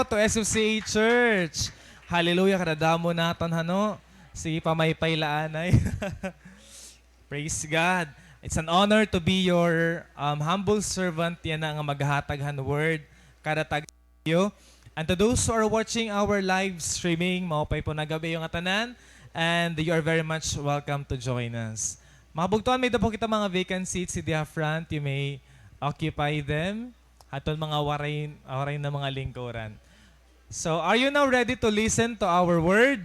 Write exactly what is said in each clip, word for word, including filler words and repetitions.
to S F C A Church. Hallelujah, kadadamo naton, hano? Sige, pamaypay la anay. Praise God. It's an honor to be your, um, humble servant yana nga maghatag han word kada tag-, you. And to those who are watching our live streaming, maupay po nga gab-i ha iyo ngatanan, and you are very much welcome to join us. Mga bugtoan, may-ada po kita mga vacant seats didi ha front. You may occupy them. Aton mga waray, waray na mga lingkuran. So, are you now ready to listen to our word?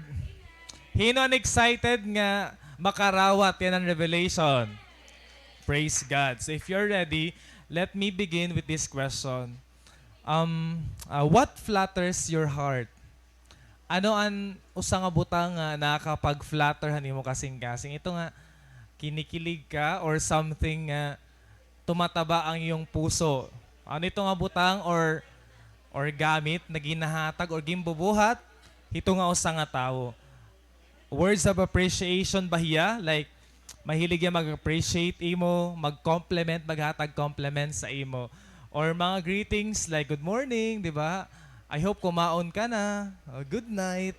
Hin-o an excited nga makarawat yana han revelation? Praise God. So, if you're ready, let me begin with this question. Um, uh, what flatters your heart? Ano an usa nga butang nga nakakapag-flatter han imo kasingkasing? Ito nga, kinikilig ka or something nga tumataba ang iyong puso? Ano ito nga butang or, or gamit na ginahatag or ginbubuhat hito nga usa nga tawo? Words of appreciation ba hiya? Like, mahilig hiya mag-appreciate imo, mag-compliment, maghatag compliment sa imo. Or mga greetings like, "Good morning," di ba? "I hope kumaon ka na." O, "Good night."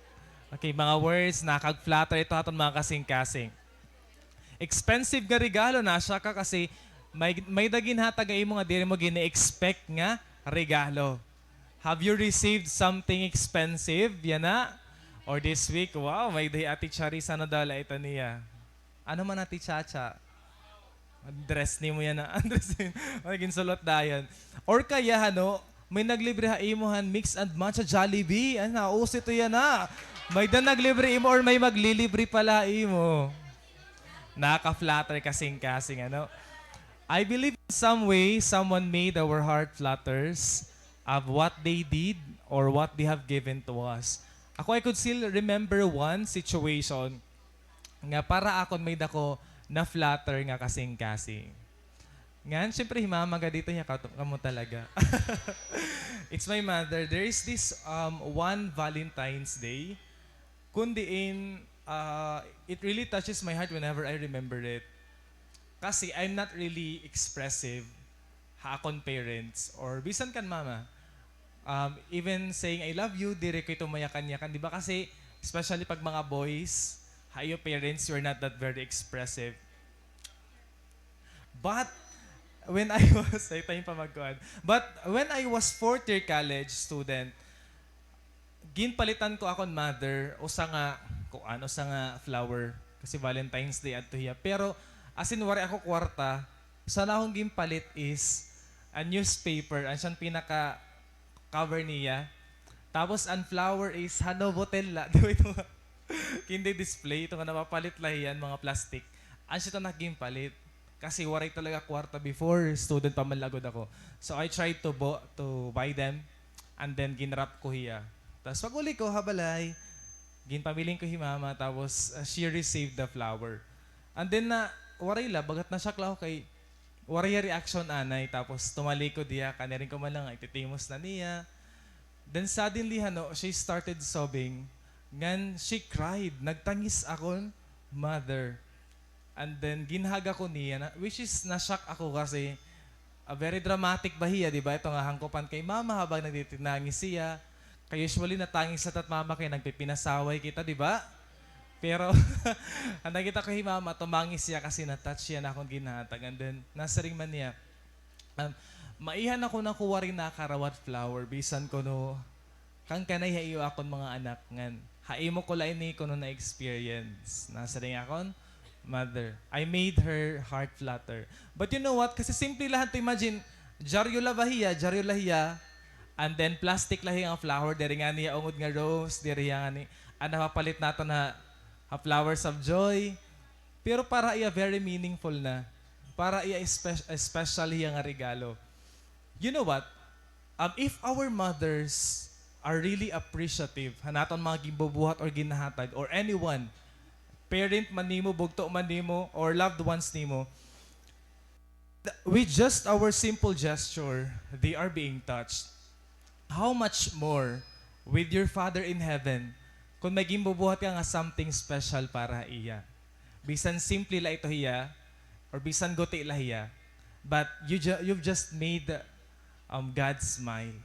Okay, mga words, nakag-flatter ito aton mga kasingkasing. Expensive nga regalo, na-shock ka kasi may, may-ada ginhatag ha imo nga diri mo gini-expect nga regalo. Have you received something expensive yana? Or this week, wow, may-ada hi Ate Charissa, nadala ito niya. Ano man, Ate Chacha? An dress nimo yana. An dress nimo. Ay, ginsulot dayon. Or kaya, hano, may naglibre ha imo han mix and match ha Jollibee. Ay, nauso ito yana. May-ada naglibre imo or may maglilibre pala ha imo. Nakaka-flatter kasingkasing, ano? I believe in some way, someone made our heart flutters of what they did or what they have given to us. Ako, I could still remember one situation nga para akon may-ada ko na-flatter nga kasingkasing. Ngan, syempre, hi Mama, gad ito hiya, kat-, kamo talaga. It's my mother. There is this, um, one Valentine's Day, kun diin, ah, it really touches my heart whenever I remember it. Kasi I'm not really expressive ha akon parents or bisan kan mama. Um, even saying, "I love you," diri ko ito mayakan-yakan. Di ba kasi, especially pag mga boys, ha iyo parents, you're not that very expressive. But when I was, ay, time pa magkuan. But when I was fourth year college student, ginpalitan ko akon mother usa nga, kuan, usa nga flower. Kasi Valentine's Day adto hiya. Pero, as in, waray ako kwarta. So, an akon ginpalit is a newspaper. An siya pinaka cover niya. Tapos, an flower is Hano Botella. Di ba ito nga? Kindi display, ito nga napapalit la hiya, mga plastic. An siya ito an ginpalit. Kasi waray talaga kwarta before, student pa man la gud ako. So I tried to bo-, to buy them, and then ginwrap ko hiya. Tapos pag-uli ko ha balay, ginpabilin ko hi mama, tapos, uh, she received the flower. And then na, waray la, bagat na-shock la ako kay waray hiya reaction anay, tapos tumalikod hiya, kaniring ko man la nga ititimos na niya. Then suddenly, hano, she started sobbing. Ngan she cried. Nagtangis akon mother. And then, ginhug ako niya, na, which is, na-shock ako kasi, ah, very dramatic ba hiya, di ba? Ito nga hangkupan kay mama habang nagtitinangis siya. Kay usually, natangis la it at mama kay nagpipinasaway kita, di ba? Pero, an nakita ko hi mama, tumangis siya kasi na-touch siya han akon ginhatag. And then, nasiring man niya, Um, maiha na kuno ako waray nakarawat flower, bisan kuno kan kanay ha iyo akon mga anak ngan ha imo ko la ini kuno na-experience. Nasiring akon mother, I made her heart flutter. But you know what? Kasi simple la han to, imagine, dyaryo la ba hiya, dyaryo la hiya, and then plastic la hiya nga flower, diri ngani hiya ungod nga rose, diri hiya ngani, an napapalit naton ha, ha Flowers of Joy. Pero para iya, very meaningful na. Para iya, espe-, special hiya nga regalo. You know what? Um, if our mothers are really appreciative han aton mga ginbubuhat or ginahatag, or anyone, parent man nimo, bugto man nimo, or loved ones nimo, th-, with just our simple gesture, they are being touched. How much more with your Father in Heaven, kon may ginbubuhat ka nga something special para ha iya? Bisan simple la ito hiya, or bisan guti la hiya, but you ju-, you've just made, um, God smile.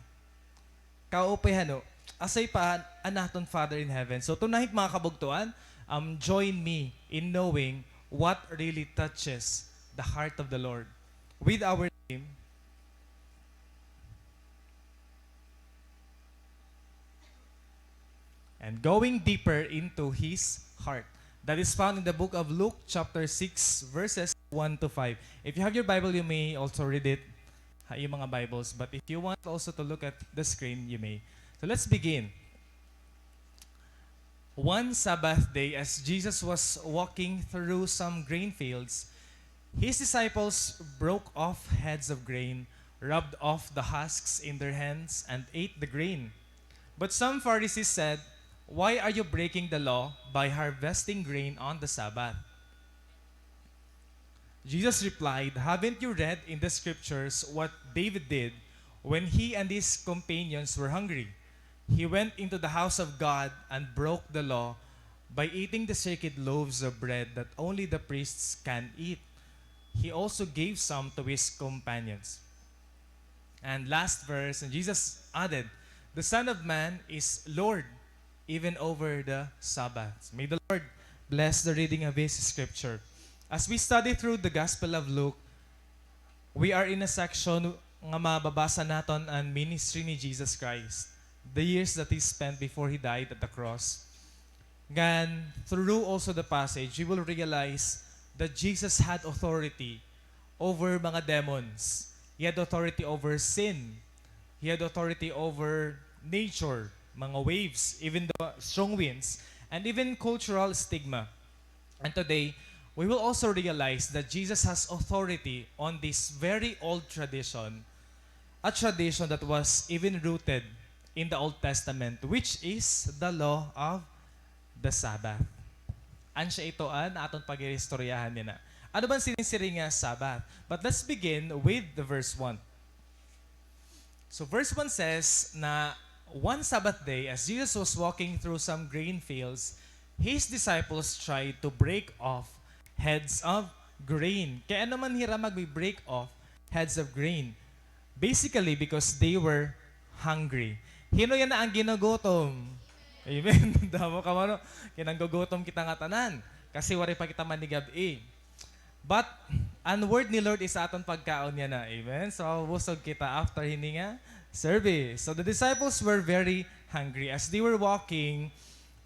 kaupay hano, asay pa an aton Father in Heaven. So tonight, mga kabugtoan, um, join me in knowing what really touches the heart of the Lord with our theme, and going deeper into his heart. That is found in the book of Luke, chapter six, verses one to five. If you have your Bible, you may also read it ha iyong mga Bibles. But if you want also to look at the screen, you may. So let's begin. One Sabbath day, as Jesus was walking through some grain fields, his disciples broke off heads of grain, rubbed off the husks in their hands, and ate the grain. But some Pharisees said, "Why are you breaking the law by harvesting grain on the Sabbath?" Jesus replied, "Haven't you read in the scriptures what David did when he and his companions were hungry? He went into the house of God and broke the law by eating the sacred loaves of bread that only the priests can eat. He also gave some to his companions." And last verse, and Jesus added, "The Son of Man is Lord even over the Sabbath." May the Lord bless the reading of His scripture. As we study through the Gospel of Luke, we are in a section nga mababasa naton an ministry ni Jesus Christ, the years that He spent before He died at the cross. Ngan, through also the passage, we will realize that Jesus had authority over mga demons. He had authority over sin. He had authority over nature, mga waves, even the strong winds, and even cultural stigma. And today, we will also realize that Jesus has authority on this very old tradition, a tradition that was even rooted in the Old Testament, which is the law of the Sabbath. Asya ito an aton pag-iistoryahan yana. Ano ba an siring-siring nga Sabbath? But let's begin with the verse one. So verse one says na one Sabbath day, as Jesus was walking through some grain fields, his disciples tried to break off heads of grain. Kay ano man hira magbi-break off heads of grain? Basically, because they were hungry. Hin-o yana an ginugutom? Amen. Damo ka man, no? Kay nanggugutom kita ngatanan. Kasi waray pa kita manigab-i. But an word ni Lord is aton pagkaon yana. Amen. So, busog kita after hini nga service. So, the disciples were very hungry. As they were walking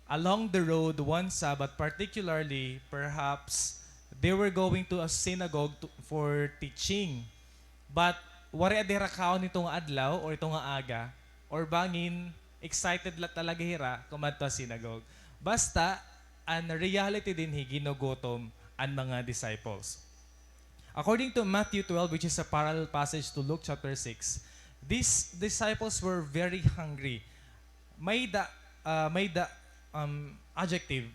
along the road one Sabbath, particularly, perhaps, they were going to a synagogue to, for teaching. But waray adi hira kaon hito nga adlaw or hito nga aga, or bangin excited la talaga hira kumadto ha synagogue. Basta, an reality dinhi, ginugutom an mga disciples. According to Matthew twelve, which is a parallel passage to Luke chapter six, these disciples were very hungry. May-ada, ah, may-ada, um, adjective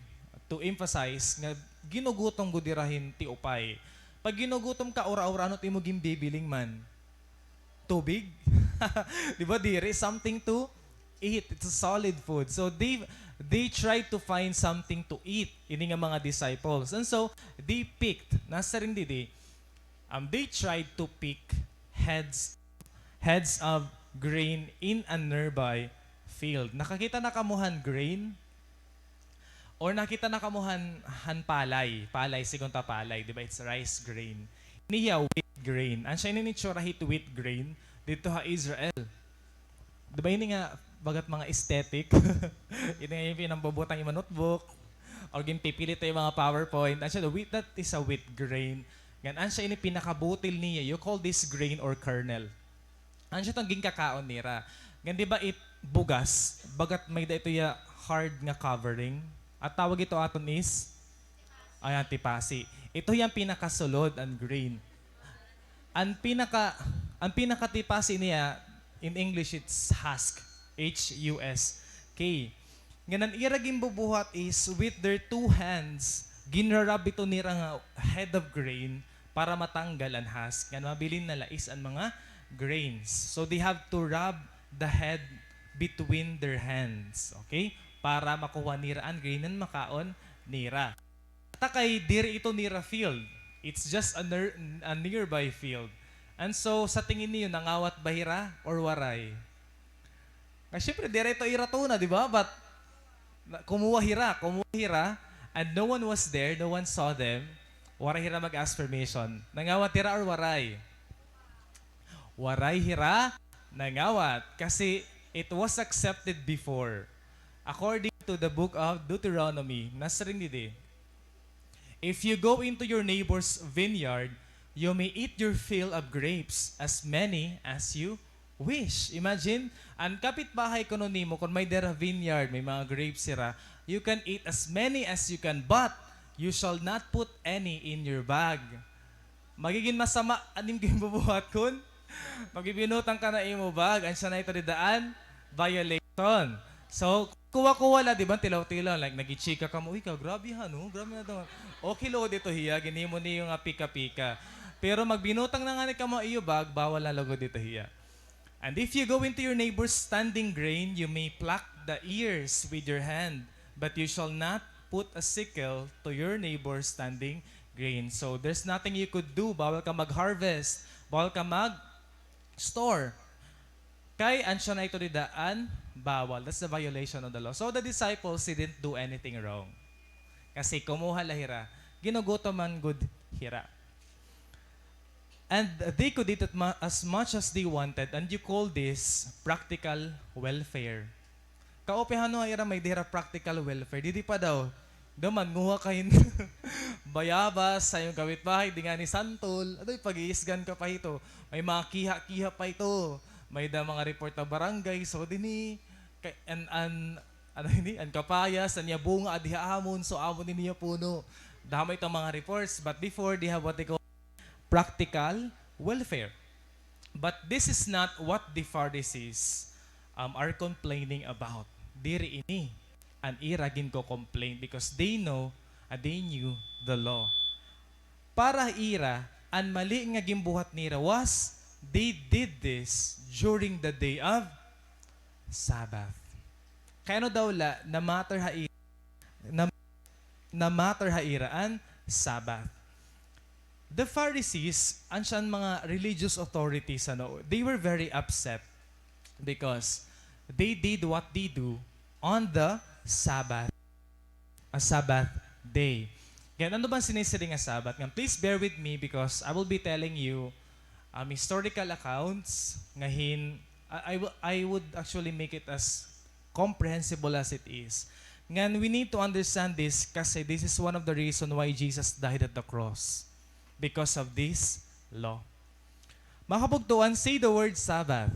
to emphasize nga ginugutom gud hira hin tiupay. Pag ginugutom ka, ura-ura, ano it imo ginbibiling man? Tubig? Di ba, diri, something to eat. It's a solid food. So they, they tried to find something to eat, ini nga mga disciples. And so, they picked, nasiring didi, um, they tried to pick heads heads of grain in a nearby field. Nakakita na kamo han grain? Or nakita na kamo han, han palay? Palay, siring ta palay, di ba? It's rice grain. Ini hiya wheat grain. Asya ini an itsura hit wheat grain didto ha Israel. Di ba ini nga bagat mga aesthetic? Ini nga imo pinambubutang imo notebook. Or ginpipilit ha imo mga PowerPoint. Asya, the wheat, that is a wheat grain. Ngan asya ini pinakabutil niya. You call this grain or kernel. Asya it an ginkakaon nira. Ngan di ba it bugas, bagat may-ada ito hiya hard nga covering. An tawag hito aton is, ay, an tipasi. Ito hiya an pinakasulod, an grain. An pinaka, an pinakatipasi niya, in English, it's husk. H U S K. Ngan an ira ginbubuhat is with their two hands, ginra-rub ito nira nga head of grain para matanggal an husk, ngan mabilin na lais an mga grains. So they have to rub the head between their hands, okay? Para makuha nira an grain ngan makaon nira. Takay diri ito nira field. It's just a ner-, a nearby field. And so, sa tingin niyo, nangawat ba hira or waray? Kay syempre, diri ito ira tuna, di ba? But, na-, kumuha hira, kumuha hira, and no one was there, no one saw them. Waray hira mag-ask permission. Nangawat hira or waray? Waray hira nangawat kasi it was accepted before. According to the book of Deuteronomy, nasiring didi, "If you go into your neighbor's vineyard, you may eat your fill of grapes, as many as you wish." Imagine, an kapitbahay kuno nimo, kon may dira vineyard, may mga grapes sira, you can eat as many as you can, but you shall not put any in your bag. Magigin masama an im ginbubuhat kon magbibinutang ka na imo bag, an siya na ito dida an violation. So, kuha-kuha la, di ba, tilaw-tilaw, like, nagichika kamo, "Uy, ka, grabe ha, no? Grabe na daw." Okay lugod ito hiya, ginhimo niyo nga pika-pika. Pero magbinutang na ngani kamo iyo bag, bawal na lugod ito hiya. "And if you go into your neighbor's standing grain, you may pluck the ears with your hand, but you shall not put a sickle to your neighbor's standing grain." So, there's nothing you could do. Bawal ka mag-harvest. Bawal ka mag-store. Kay an siya na ito dida an bawal. That's the violation of the law. So, the disciples didn't do anything wrong. Kasi kumuha la hira. Ginugutom man gud hira. "And they could eat it mu-, as much as they wanted, and you call this practical welfare." Kaupay ha, no, ha ira may dira practical welfare. Didi pa daw. Daw man, nguha ka hin bayabas ha imo kapitbahay, di ngani santol. Adoy, pag-iisgan ka pa hito. May mga kiha-kiha pa ito. May da mga report ha barangay. So, dinhi, kay, an, an, ano ini? An kapayas, an iya bunga, adi ha amon. So, amon ini iya puno. Damo itong mga reports. But before, they have what they call practical welfare. But this is not what the Pharisees, um, are complaining about. Diri ini an ira ginko-complain because they know, uh, they knew the law. Para ira, an mali nga ginbuhat nira was, they did this during the day of Sabbath. Kay ano daw la, na-matter ha ira, na, na-matter ha ira an Sabbath. The Pharisees, an siya an mga religious authorities, ano, they were very upset because they did what they do on the Sabbath, a Sabbath day. Ngan, ano ba an sinisiring nga Sabbath? Ngan, please bear with me because I will be telling you, um, historical accounts nga hin-, I, I w-, I would actually make it as comprehensible as it is. Ngan, we need to understand this kasi this is one of the reason why Jesus died at the cross, because of this law. Mga kabugtoan, say the word Sabbath.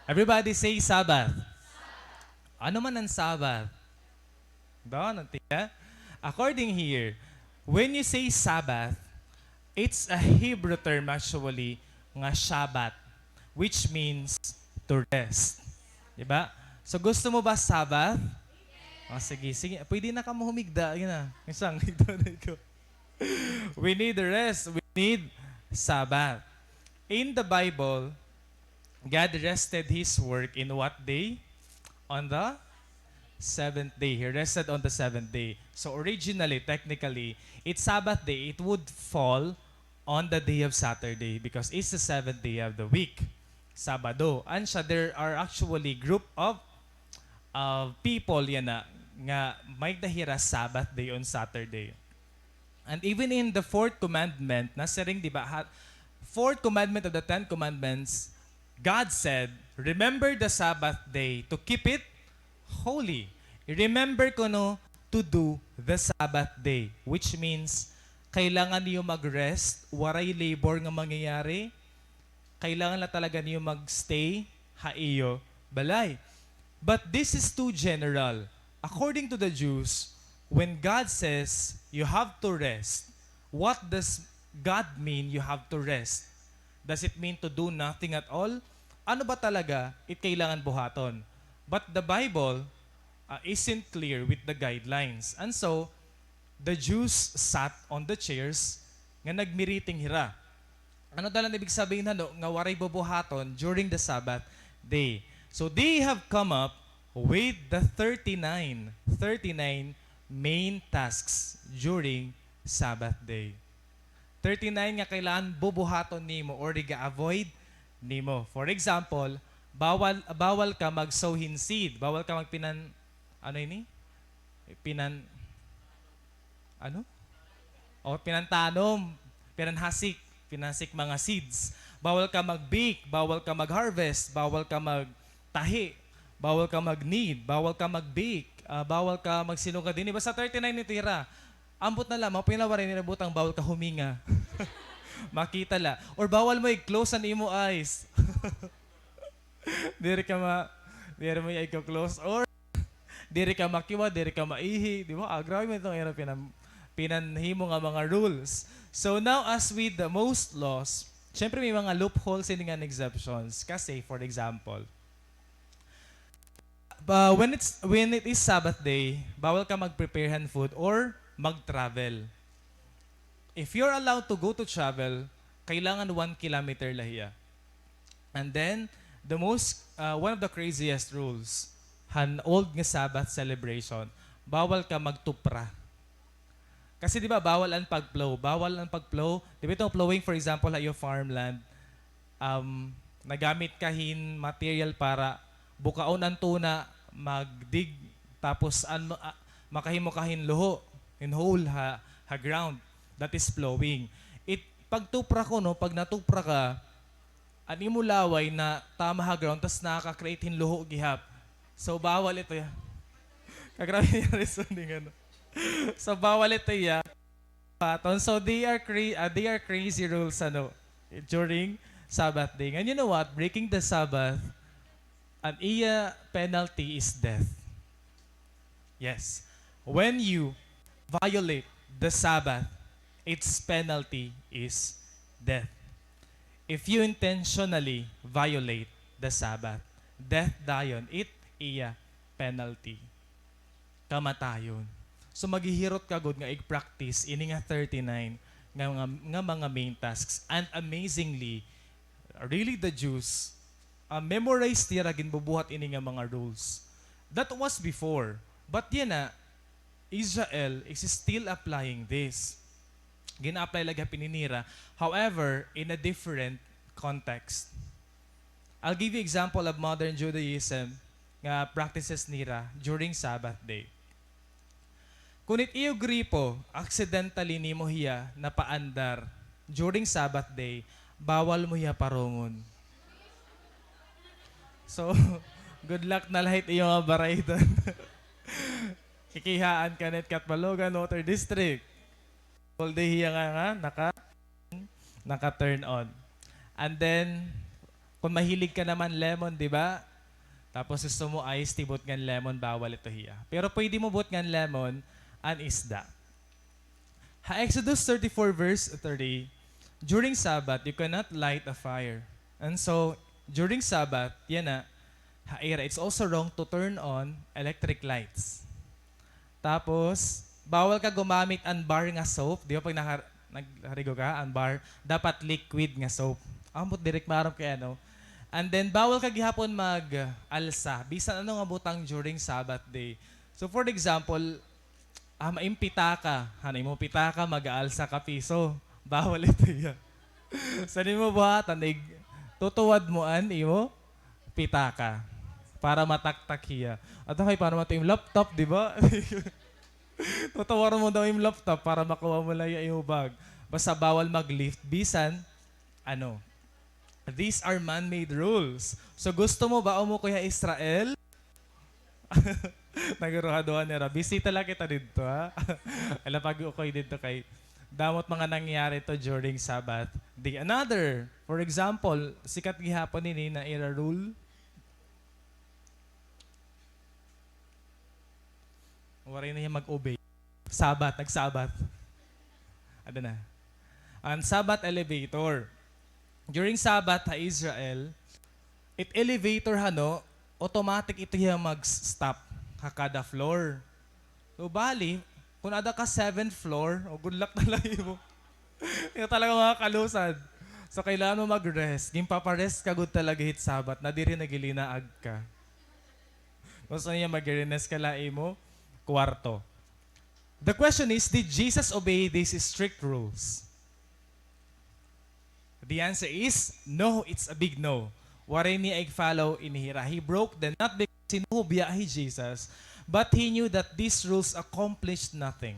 Everybody say Sabbath. Ano man an Sabbath? Daw, ano, tiya? According here, when you say Sabbath, it's a Hebrew term actually nga Shabbat, which means to rest. Di ba? So, gusto mo ba Sabbath? O, sige, sige. Pwede na kamo humigda. Yun na. Isang, higda na ikaw. We need rest. We need Sabbath. In the Bible, God rested His work in what day? On the seventh day. He rested on the seventh day. So originally, technically, it's Sabbath day. It would fall on the day of Saturday because it's the seventh day of the week. Sabado. An siya, there are actually group of, uh, people yana nga may-ada hira Sabbath day on Saturday. And even in the fourth commandment, nasiring, di ba, ha-, fourth commandment of the Ten Commandments, God said, "Remember the Sabbath day to keep it holy." I-remember kuno to do the Sabbath day, which means kailangan niyo mag-rest, waray labor nga mangyayari, kailangan la talaga niyo mag-stay ha iyo balay. But this is too general. According to the Jews, when God says, "You have to rest," what does God mean, "You have to rest"? Does it mean to do nothing at all? Ano ba talaga it kailangan buhaton? But the Bible, uh, isn't clear with the guidelines. And so, the Jews sat on the chairs nga nagmiriting hira. Ano daw la an ibig sabihin, ano, nga waray bubuhaton during the Sabbath day? So they have come up with the thirty-nine, thirty-nine main tasks during Sabbath day. Thirty-nine nga kailangan bubuhaton nimo or iga-avoid nimo. For example, Bawal, bawal ka mag-sow hin seed. Bawal ka magpinan-, ano ini? Pinan-, ano? O, pinantanom, pinanhasik, pinanhasik mga seeds. Bawal ka mag-bake, bawal ka mag-harvest, bawal ka magtahi, bawal ka mag-knead, bawal ka mag-bake, ah, bawal ka magsinugad dinhi. Basta thirty-nine it ira. Ambot na la, mga pinawaray nira butang, bawal ka huminga. Makita la. Or bawal mo i-close an imo eyes. Diri ka ma-, diri mo iya i-close. Or diri ka makiwa, diri ka maihi, di ba? Ah, grabe man iton ira pinan-, pinanhimo nga mga rules. So now, as with the most laws, syempre may mga loopholes ini nga exceptions. Kasi, for example, ba, when it's, when it is Sabbath day, bawal ka mag-prepare han food or mag-travel. If you're allowed to go to travel, kailangan one kilometer la hiya. And then, the most, uh, one of the craziest rules, han old nga Sabbath celebration, bawal ka magtupra. Kasi di ba, bawal an pag-plow. Bawal an pag-plow. Di ba itong plowing, for example, ha iyo farmland, um, nagamit ka hin material para bukaon an tuna, magdig, tapos an, ah, makahimo ka hin luho, hin hole ha, ha ground. That is plowing. It, pagtupra kuno, pag natupra ka, an imo laway natama ha ground, tas nakaka-create hin luho gihap. So, bawal ito ya. Kagrabe niya reasoning, ano. So, bawal ito ya. Paton. So, they are cra-, ah, they are crazy rules, ano, during Sabbath day. And you know what? Breaking the Sabbath, an iya penalty is death. Yes. When you violate the Sabbath, its penalty is death. If you intentionally violate the Sabbath, death dayon it iya penalty. Kamatayon. So, maghihirot ka gud nga ig-practice ini nga thirty-nine nga, nga, nga mga main tasks. And amazingly, really the Jews, ah, memorize nira, ginbubuhat ini nga mga rules. That was before. But yana, Israel is still applying this. Gina-apply la gihap ini nira. However, in a different context. I'll give you example of modern Judaism nga practices nira during Sabbath day. Kon it iyo gripo, accidentally nimo hiya napaandar during Sabbath day, bawal mo hiya parungon. So, good luck na la hit iyo nga baraydan. Kikihaan ka na hit Catbalogan Water District. Whole day hiya nga, nga naka-, naka-turn on. And then, kung mahilig ka naman lemon, di ba? Tapos gusto mo iced tea, buot ngan lemon, bawal ito hiya. Pero pwede mo buot ngan lemon an isda. Ha Exodus thirty-four verse thirty, during Sabbath, you cannot light a fire. And so, during Sabbath, yana, ha ira, it's also wrong to turn on electric lights. Tapos, bawal ka gumamit an bar nga soap. Di ba pag naka-, nagharigo ka, an bar, dapat liquid nga soap. Ambot, diri ko maaram kay ano. And then, bawal ka gihapon mag-alsa. Bisan ano nga butang during Sabbath day. So, for example, ah, main pitaka. Ano, imo pitaka, mag-aalsa ka piso. Bawal ito hiya. Sa nimo buhatan, ig-, tutuwad mo an imo pitaka para mataktak hiya. Ato kay, paano man to im laptop, di ba? Tutuwaron mo daw im laptop para makuha mo la iya imo bag. Basta bawal mag-lift. Bisan, ano, these are man-made rules. So, gusto mo ba umukoy ha Israel? Nagruhaduhan nira. Bisita la kita didto, ha? Ala, pag-ukoy didto kay damo it mga nangyari to during Sabbath. The another, for example, sikat gihapon ini na ira rule. Waray na hiya mag-obey. Sabbath, nag-Sabbath. Ada na. An Sabbath elevator. During Sabbath ha Israel, it elevator, hano, automatic ito hiya mag-stop ha kada floor. So, bali, kung ada ka seventh floor, o, good luck na la imo. Ikaw talaga makakalusad. So, kailangan mo mag-rest. Ginpapa-rest ka gud talaga hit Sabbath, na diri na gilinaag ka. Gusto niya mag-rest ka la imo kwarto. The question is, did Jesus obey these strict rules? The answer is no, it's a big no. Waray niya ig-follow ini hira. He broke them, not because sinuhubya hi Jesus, but he knew that these rules accomplished nothing.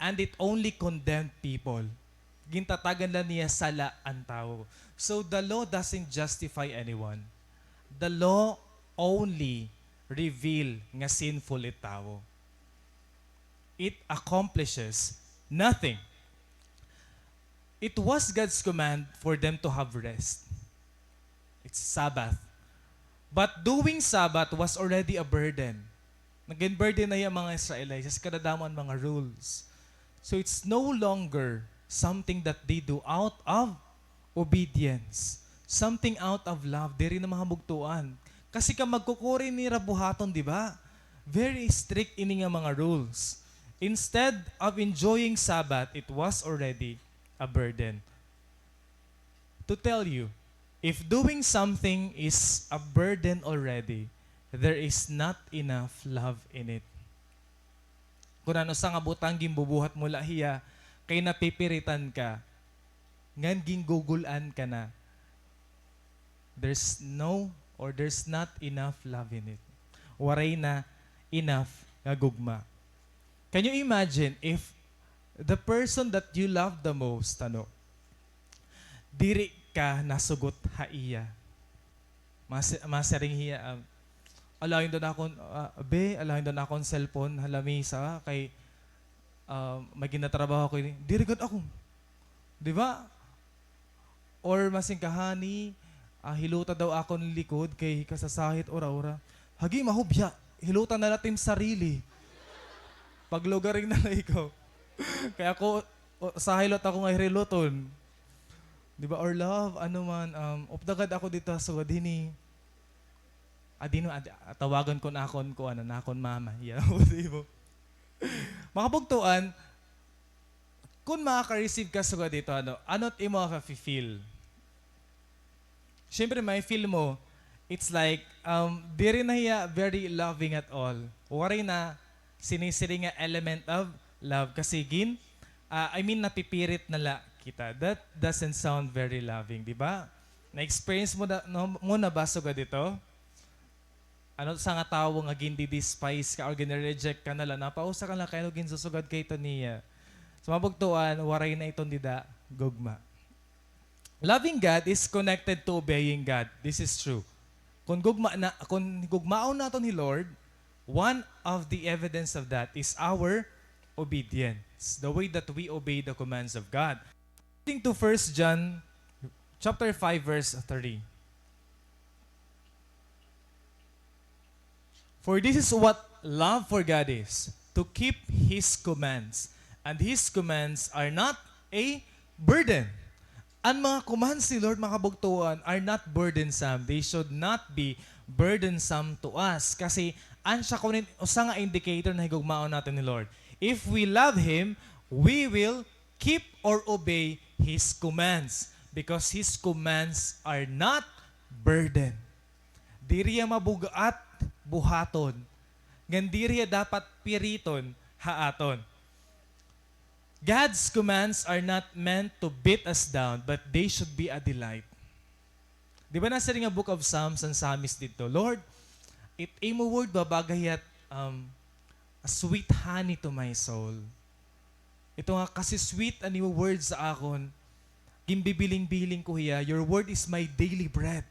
And it only condemned people. Gintatagan la niya sala an tawo. So the law doesn't justify anyone. The law only reveal nga sinful it tawo. It accomplishes nothing. It was God's command for them to have rest. It's Sabbath. But doing Sabbath was already a burden. Nagin burden na hiya mga Israelites, sa kadadamo an mga rules. So it's no longer something that they do out of obedience. Something out of love. Diri na, mga kabugtoan. Kasi ka magkukuri nira buhaton, di ba? Very strict ini nga mga rules. Instead of enjoying Sabbath, it was already a burden. To tell you, if doing something is a burden already, there is not enough love in it. Kun ano sa nga butang ginbubuhat mo la hiya, kay napipiritan ka, ngan ginggugul-an ka na, there's no or there's not enough love in it. Waray na enough nga gugma. Can you imagine if the person that you love the most, ano, diri ka nasugot ha iya? Mas-, masiring hiya, um, "Alayon daw nakon, ah, be, alayon daw nakon cellphone ha lamisa kay, ah, may ginatrabaho ko ini." Diri gud ako. Di ba? Or masiring ka, "Honey, ah, hilota daw akon likod kay kasasahit ura-ura." "Hagi, mahubya. Hilota na la it im sarili. Paglugaring na la ikaw." Kay ako, o, sahay liwat ako nga hiluton. Di ba? Or love, ano man, um, upda gad ako dida ha sugad hini. Adi no, ad-, tawagon ko an akon kuan, an akon mama. Iya, di ba? Mga kabugtoan, kun makaka-receive ka sugad hito, ano, ano it imo mafe-feel? Siyempre, may feel mo, it's like, um, diri na hiya very loving at all. Waray na sinisiring nga element of love. Kasi gin-, ah, I mean, napipirit na la kita. That doesn't sound very loving, di ba? Na-experience mo na, no, mo na ba sugad hito? Ano sa nga tawo nga gindi-despise ka or gini-reject ka na la, napausa ka na la kay ano ginsusugad ka hito niya. Sa mga bugtoan, waray na iton dida gugma. Loving God is connected to obeying God. This is true. Kun gugma na, kun gugmaon naton hi Lord, one of the evidence of that is our obedience, the way that we obey the commands of God. According to First John chapter five, verse three. "For this is what love for God is, to keep His commands, and His commands are not a burden." An mga commands ni Lord, mga kabugtoan, are not burdensome. They should not be burdensome to us. Kasi, an siya kunin, usa nga indicator na higugmaon naton ni Lord. If we love Him, we will keep or obey His commands, because His commands are not burden. Diri hiya mabug-at buhaton, ngan diri hiya dapat piriton ha aton. God's commands are not meant to beat us down, but they should be a delight. Di ba nasiring nga Book of Psalms an Psalmist didto, "Lord, it imo word ba baga hiya, um, a sweet honey to my soul." Ito nga, kasi sweet an imo word sa akon. Ginbibiling-biling ko hiya. Your word is my daily bread.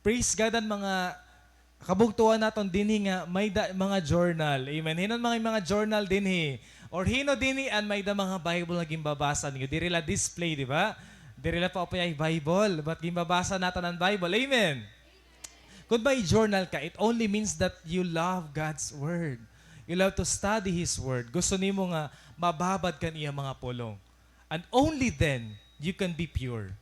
Praise God, an mga kabugtoan naton dinhi nga may-da mga journal. Amen. Hin-o an mga, mga journal dinhi? Or hin-o dinhi an may-da mga Bible nga ginbabasa niyo? Diri la display, di ba? Diri la paupay Bible, but ginbabasa naton an Bible. Amen. Kun may journal ka, it only means that you love God's word. You love to study His word. Gusto nimo nga mababad ka an iya mga pulong. And only then, you can be pure.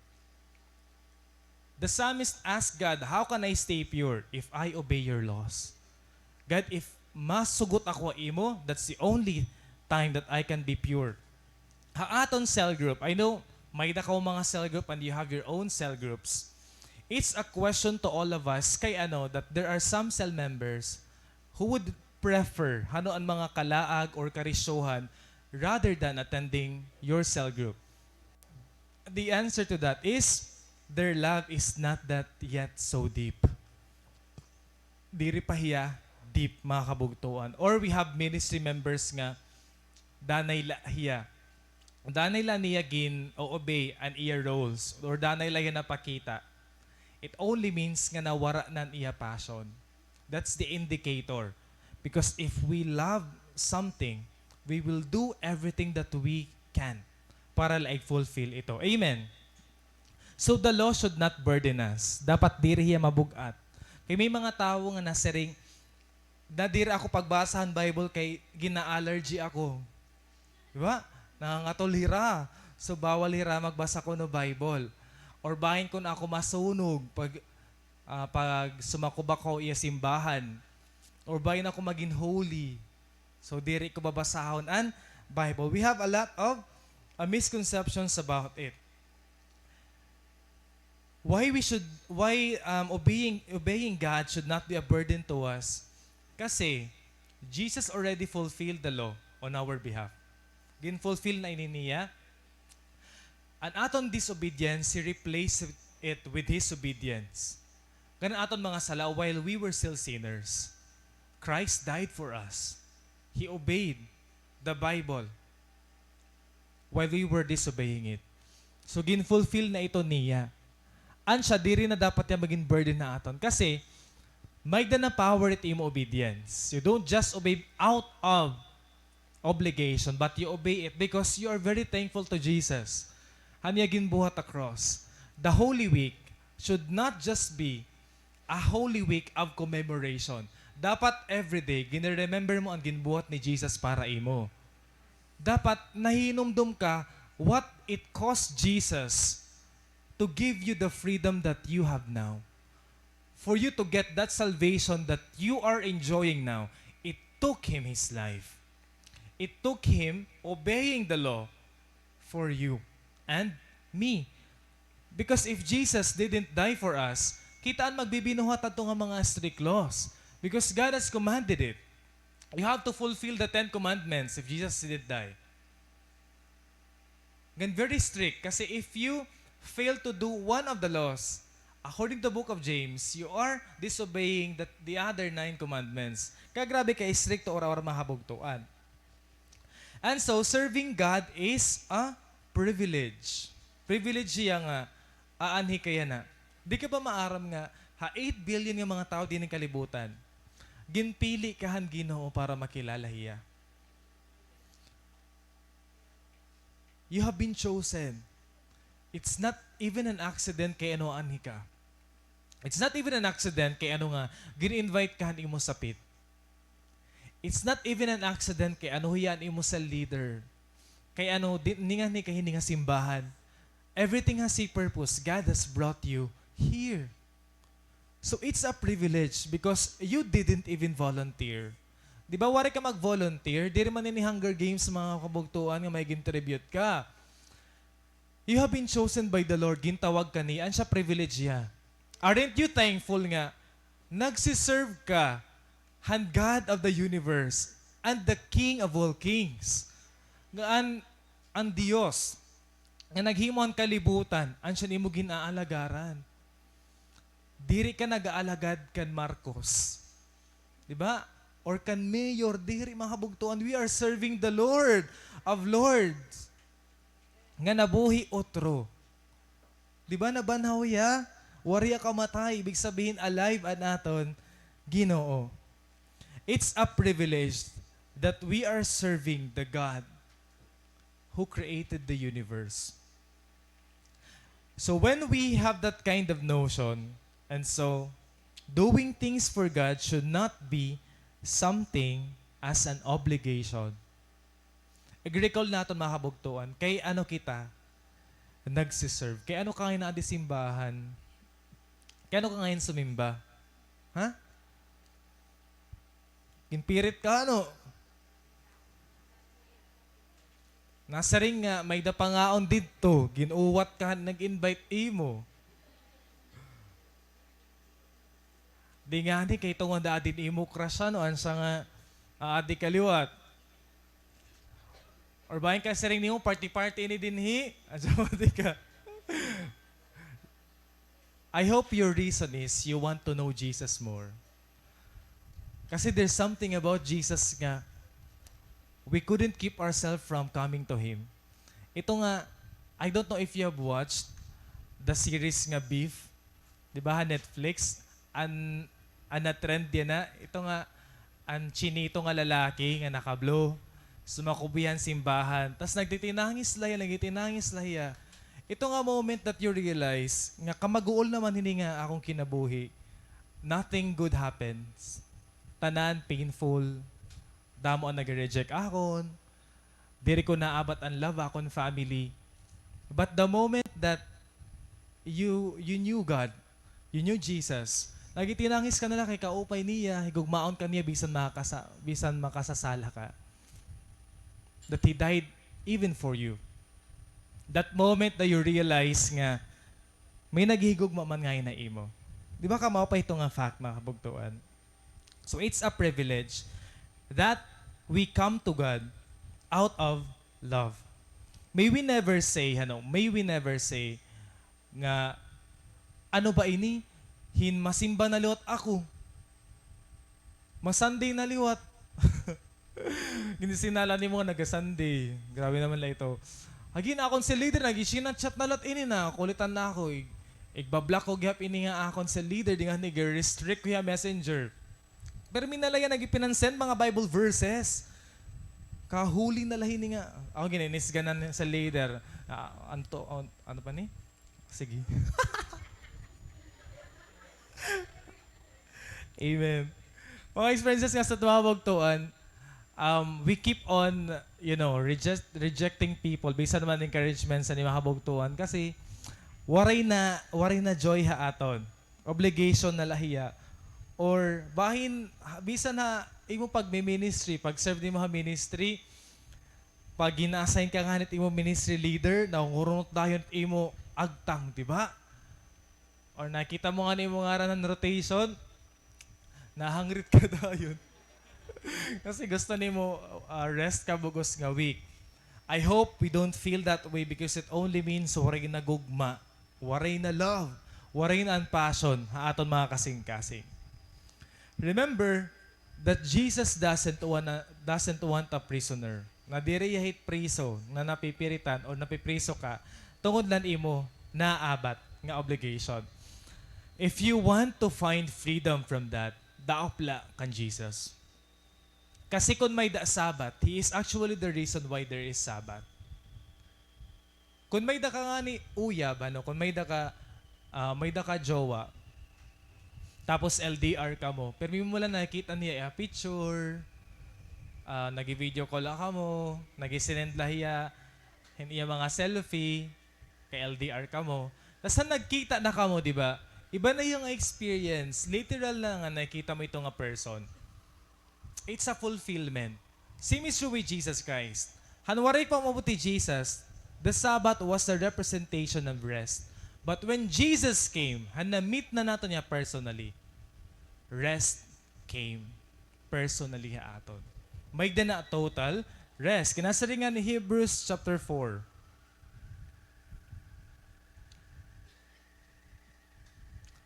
The psalmist asked God, "How can I stay pure if I obey your laws?" "God, if masugot ako ha imo, that's the only time that I can be pure." Ha aton cell group, I know, may-da kamo mga cell group and you have your own cell groups. It's a question to all of us, kay ano, that there are some cell members who would prefer, hano an mga kalaag or karisyohan rather than attending your cell group. The answer to that is, Their love is not that yet so deep. Diri pa hiya deep, mga kabugtoan. Or we have ministry members nga danay la hiya. Danay la niya gin-o-obey an iya roles or danay la hiya napakita. It only means nga nawara na an iya passion. That's the indicator. Because if we love something, we will do everything that we can para la i-fulfill ito. Amen. So the law should not burden us. Dapat diri hiya mabug-at. Kay may mga tawo nga nasiring, "Na, diri ako pagbasa han Bible kay gina-allergy ako." Di ba? Nangangatol hira. So, bawal hira magbasa kuno Bible. Or bahin kuno ako masunog pag, ah, pag sumakob ako iya simbahan. Or bahin ako magin holy. So, diri ko babasahon an Bible. We have a lot of, ah, misconceptions about it. Why we should, why, um, obeying, obeying God should not be a burden to us? Kasi, Jesus already fulfilled the law on our behalf. Gin-fulfill na ini niya. An aton disobedience, He replaced it with His obedience. Kan aton mga sala, while we were still sinners, Christ died for us. He obeyed the Bible while we were disobeying it. So, gin-fulfill na ito niya. An siya, diri na dapat niya magin burden ha aton. Kasi, may-ada na power it imo obedience. You don't just obey out of obligation, but you obey it because you are very thankful to Jesus. Han iya ginbuhat ha cross. The Holy Week should not just be a Holy Week of commemoration. Dapat everyday, gine-remember mo an ginbuhat ni Jesus para imo. Dapat nahinumdom ka what it cost Jesus to give you the freedom that you have now. For you to get that salvation that you are enjoying now, it took Him His life. It took Him obeying the law for you and me. Because if Jesus didn't die for us, kita an magbibinuhat adto nga mga strict laws. Because God has commanded it. You have to fulfill the Ten Commandments if Jesus didn't die. Ngan very strict, kasi if you fail to do one of the laws, according to book of James, you are disobeying the, the other nine commandments. Kaya grabe ka istrikto, ora-ora, mga kabugtoan. And so, serving God is a privilege. Privilege hiya nga aanhi ka yana. Di ka ba maaram nga ha eight billion nga mga tawo dinhi ha kalibutan, ginpili ka han Ginoo para makilala hiya? You have been chosen. It's not even an accident kay ano aanhi ka. It's not even an accident kay ano nga gin-invite ka han imo sapit. It's not even an accident kay ano hiya an imo cell leader. Kay ano, di, ninganhi ka hini nga simbahan. Everything has a purpose. God has brought you here. So it's a privilege because you didn't even volunteer. Di ba, waray ka mag-volunteer? Diri man ini Hunger Games, mga kabugtoan, nga may gin-tribute ka. You have been chosen by the Lord, gintawag ka niya, an siya privilege hiya. Aren't you thankful nga nagsiserve ka han God of the universe and the King of all kings? Nga an, an Dios nga naghimo han kalibutan, an siya an imo gin-aalagaran. Diri ka nag-aalagad kan Marcos. Di ba? Or kan mayor, diri, mga kabugtoan. We are serving the Lord of lords. Nga nabuhi utro. Di ba, nabanhaw hiya? Waray hiya kamatay. Ibig sabihin, alive an aton Ginoo. It's a privilege that we are serving the God who created the universe. So when we have that kind of notion, and so, doing things for God should not be something as an obligation. I-recall naton, mga kabugtoan, kay ano kita nagsiserve? Kay ano ka ngay-an aadi simbahan? Kay ano ka ngay-an sumimba? Ha? Ginpirit ka, ano? Nasiring nga, may-ada pangaon didto, gin-uwat ka han nag-invite imo. Di ngani kay tungod aadi an imo crush, ano, an siya nga aadi ka liwat. Or bahin ka siring nimo, party-party ini dinhi. An siya, di ka. I hope your reason is you want to know Jesus more. Kasi there's something about Jesus nga we couldn't keep ourselves from coming to Him. Ito nga, I don't know if you have watched the series nga Beef, di ba, ha Netflix? An, an na-trend yana, ito nga, an chinito nga lalaki nga naka-blue, sumakob hiya han simbahan. Tas nagtitinangis la hiya, nagtitinangis la hiya. Ito nga moment that you realize nga kamaguol naman hini nga akon kinabuhi. Nothing good happens. Tanan painful. Damo an nagre-reject akon. Diri ko naabat an love ha akon family. But the moment that you, you knew God, you knew Jesus, nagtitinangis ka na la kay kaupay niya, higugmaon ka niya bisan makasa-, bisan makasasala ka. That He died even for you. That moment that you realize nga may naghihigugma man ngay-an ha imo. Di ba kamaupay ito nga fact, mga kabugtoan? So it's a privilege that we come to God out of love. May we never say, ano, may we never say nga, "Ano ba ini? Hin masimba na liwat ako. Ma-Sunday na liwat." Ginisinala nimo nga naga-Sunday. Grabe naman la ito. Agi na akon cell leader, nagsi-chat-chat na liwat ini, nakulitan na ako. Ig-, igba-block ko gihap ini nga akon cell leader, di nga nag-restrict ko hiya Messenger. Pero may na la hiya nagipinansin mga Bible verses. Kahuli na la hini nga. Ako gininisganan sa leader. Ah, anto, an-, ano pa ni? Sige. Amen. Mga experiences nga sa mga kabugtoan, um, we keep on, you know, reject-, rejecting people, bisan man encouragement sa mga kabugtoan, kasi waray na, waray na joy ha aton. Obligation na la hiya. Or bahin, ha, bisan ha imo pagmi-ministry, pag-serve nimo ha ministry, pag gina-assign ka ngani it imo ministry leader, nahungurunot dayon it imo agtang, di ba? Or nakita mo ngani imo ngaran han rotation, nahangrit ka dayon. Kasi gusto nimo, ah, rest ka bug-os nga week. I hope we don't feel that way because it only means waray na gugma, waray na love, waray na an passion ha aton mga kasingkasing. Remember that Jesus doesn't want a, doesn't want a prisoner. Nga diri hiya hit priso, nga napipiritan o napipriso ka, tungod la han imo naabat nga obligation. If you want to find freedom from that, daop la kan Jesus. Kasi kon may-da Sabbath, He is actually the reason why there is Sabbath. Kon may-da ka ngani uyab, ano, kon may-da ka, ah, may-da ka jowa, tapos L D R kamo, pirmi mo la nakikita niya iya picture, ah, nagi-video call la kamo, nagi-sinend la hiya hin iya mga selfie, kay L D R kamo. Tas han nagkita na kamo, di ba? Iba na yung experience. Literal na nga nakita mo ito nga person. It's a fulfillment. Same is true with Jesus Christ. Han waray pa maabot hi Jesus, the Sabbath was a representation of rest. But when Jesus came, han na-meet na naton hiya personally, rest came personally ha aton. May-da na total rest. Kinasiring han Hebrews chapter four.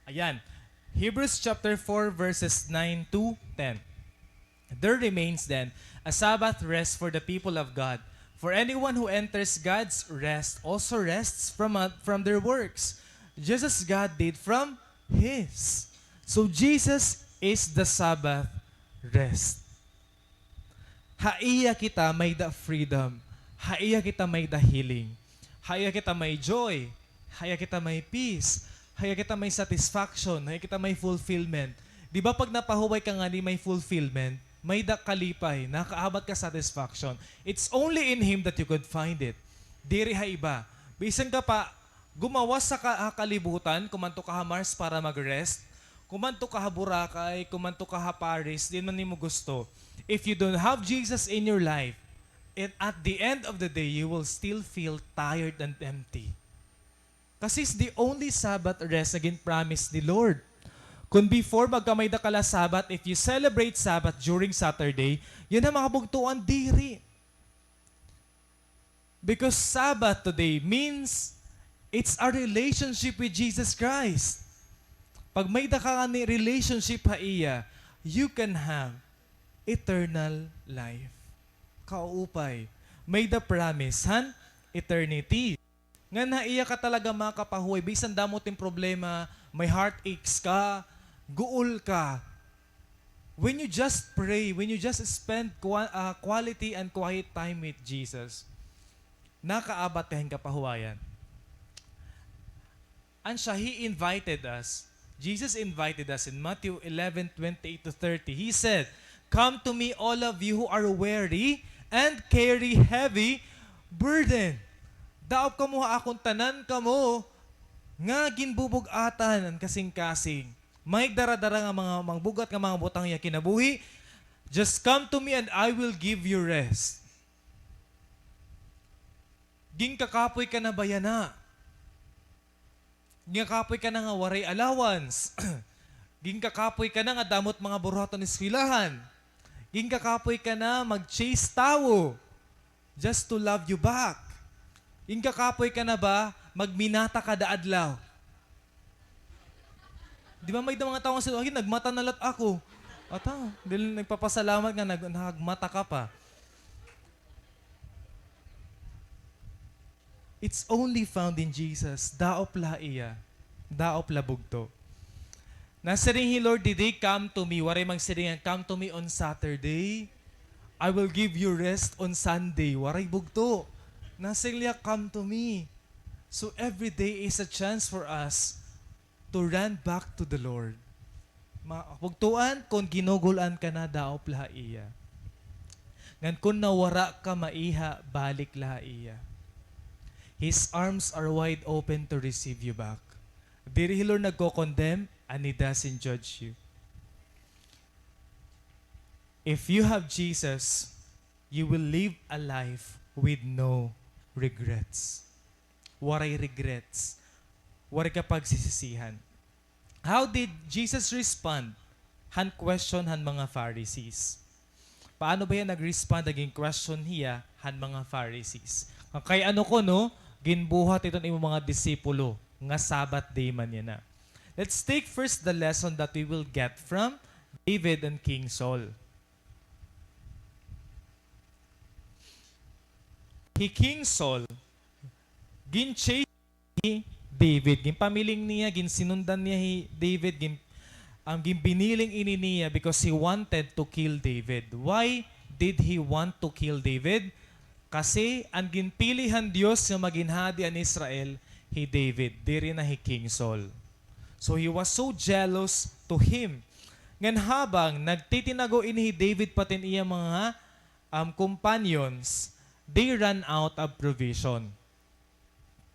Ayan. Hebrews chapter four, verses nine to ten. There remains then a Sabbath rest for the people of God. For anyone who enters God's rest also rests from, uh, from their works, just as God did from His. So Jesus is the Sabbath rest. Ha iya kita may-da freedom. Ha iya kita may-da healing. Ha iya kita may joy. Ha iya kita may peace. Ha iya kita may satisfaction. Ha iya kita may fulfillment. Di ba pag napahuway ka ngani may fulfillment, may-da kalipay, nakaabat ka satisfaction. It's only in Him that you could find it. Diri ha iba. Bisan ka pa gumawas sa ka-, ha kalibutan, kumadto ka ha Mars para mag-rest, kumadto ka ha Boracay, kumadto ka ha Paris, diin man nimo gusto. If you don't have Jesus in your life, it, at the end of the day, you will still feel tired and empty. Kasi it's the only Sabbath rest nga gin-promise ni Lord. Kon before, magkamay-da ka la Sabbath, if you celebrate Sabbath during Saturday, yana mga kabugtoan, diri. Because Sabbath today means it's our relationship with Jesus Christ. Pag may-ada ka ngani relationship ha iya, you can have eternal life. Kauupay. May-ada promise han eternity. Ngan ha iya ka talaga makapahuway, bisan damo it im problema, may heartaches ka, guol ka. When you just pray, when you just spend qua-, ah, quality and quiet time with Jesus, nakaabat ka hin kapahuwayan. An siya, he invited us. Jesus invited us in Matthew eleven twenty-eight to thirty. He said, "Come to me, all of you who are weary and carry heavy burden." Daop kamo ha akon, tanan kamo nga ginbubug-atan an kasingkasing. May dara-dara nga mga, mga bug-at nga mga butang ha iya kinabuhi. Just come to me and I will give you rest. Ginkakapoy ka na ba yana? Ginkakapoy ka na nga waray allowance. Ginkakapoy ka na nga damo it mga buruhaton eskwelahan. Ginkakapoy ka na mag-chase tawo just to love you back. Ginkakapoy ka na ba magminata kada adlaw? Di ba may mga tawo nga siring, "Ay, nagmata na lat ako." Ata, dili nagpapasalamat nga nag-, nagmata ka pa. It's only found in Jesus. Daop la iya. Daop la bugto. Nasiring hi Lord didi, "Come to me." Waray magsiring nga, "Come to me on Saturday. I will give you rest on Sunday." Waray bugto. Nasiring niya, "Come to me." So every day is a chance for us to run back to the Lord. Ma-, bugtoan, kon ginugul-an ka na, daop la ha iya. Ngan kon nawara ka maiha, balik la ha iya. His arms are wide open to receive you back. Diri hi Lord nagko-condemn, and He doesn't judge you. If you have Jesus, you will live a life with no regrets. Waray regrets. Waray ka pagsisisihan. How did Jesus respond han question han mga Pharisees? Paano ba hiya nag-respond ha gin-question hiya han mga Pharisees? Nga kay ano kuno, ginbuhat iton imo mga disipulo nga Sabbath day man yana. Let's take first the lesson that we will get from David and King Saul. Hi King Saul, gin-chase hi David. Ginpamiling niya, ginsinundan niya hi David, gin-, ang ginbiniling ini niya because he wanted to kill David. Why did he want to kill David? Kasi an ginpili han Dios nga magin hadi han Israel, hi David, diri na hi King Saul. So he was so jealous to him. Ngan habang nagtitinago ini hi David pati an iya mga, um, companions, they ran out of provision.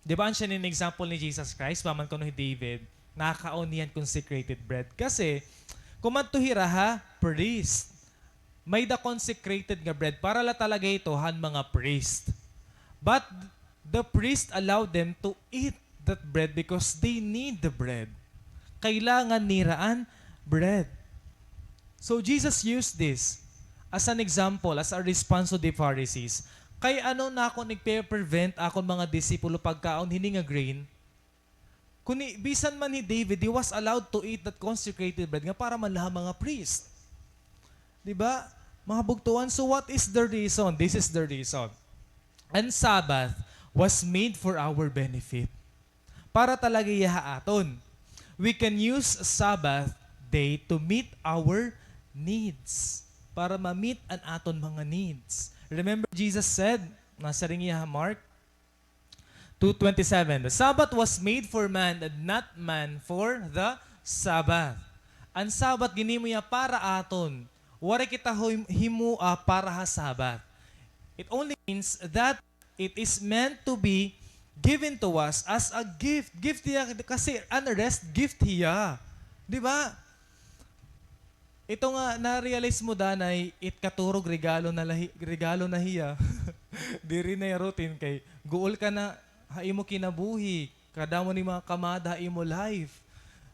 Di ba, an siya inin example ni Jesus Christ, pa man kuno hi David, nakakaon niya hin consecrated bread. Kasi, kumadto hira ha priest. May-ada consecrated nga bread. Para la talaga ito han mga priest. But the priest allowed them to eat that bread because they need the bread. Kailangan nira an bread. So, Jesus used this as an example, as a response to the Pharisees. Kay ano nakon igpe-prevent akon mga disipulo pagkaon hini nga grain? Kundi bisan man hi David, he was allowed to eat that consecrated bread nga para man la ha mga priest. Di ba? Mga kabugtoan, so what is the reason? This is the reason. An Sabbath was made for our benefit. Para talaga hiya ha aton. We can use Sabbath day to meet our needs. Para ma-meet an aton mga needs. Remember, Jesus said, nasiring hiya ha Mark two twenty-seven, "The Sabbath was made for man and not man for the Sabbath." An Sabbath ginhimo hiya para aton. Waray kita him-, himoa para ha Sabbath. It only means that it is meant to be given to us as a gift. Gift hiya kasi an rest, gift hiya. Di ba? Ito nga, na-realize mo danay, it katurog regalo na lahi-, regalo na hiya. Diri na hiya routine kay guol ka na ha imo kinabuhi, kadamo ni mga kamada ha imo life.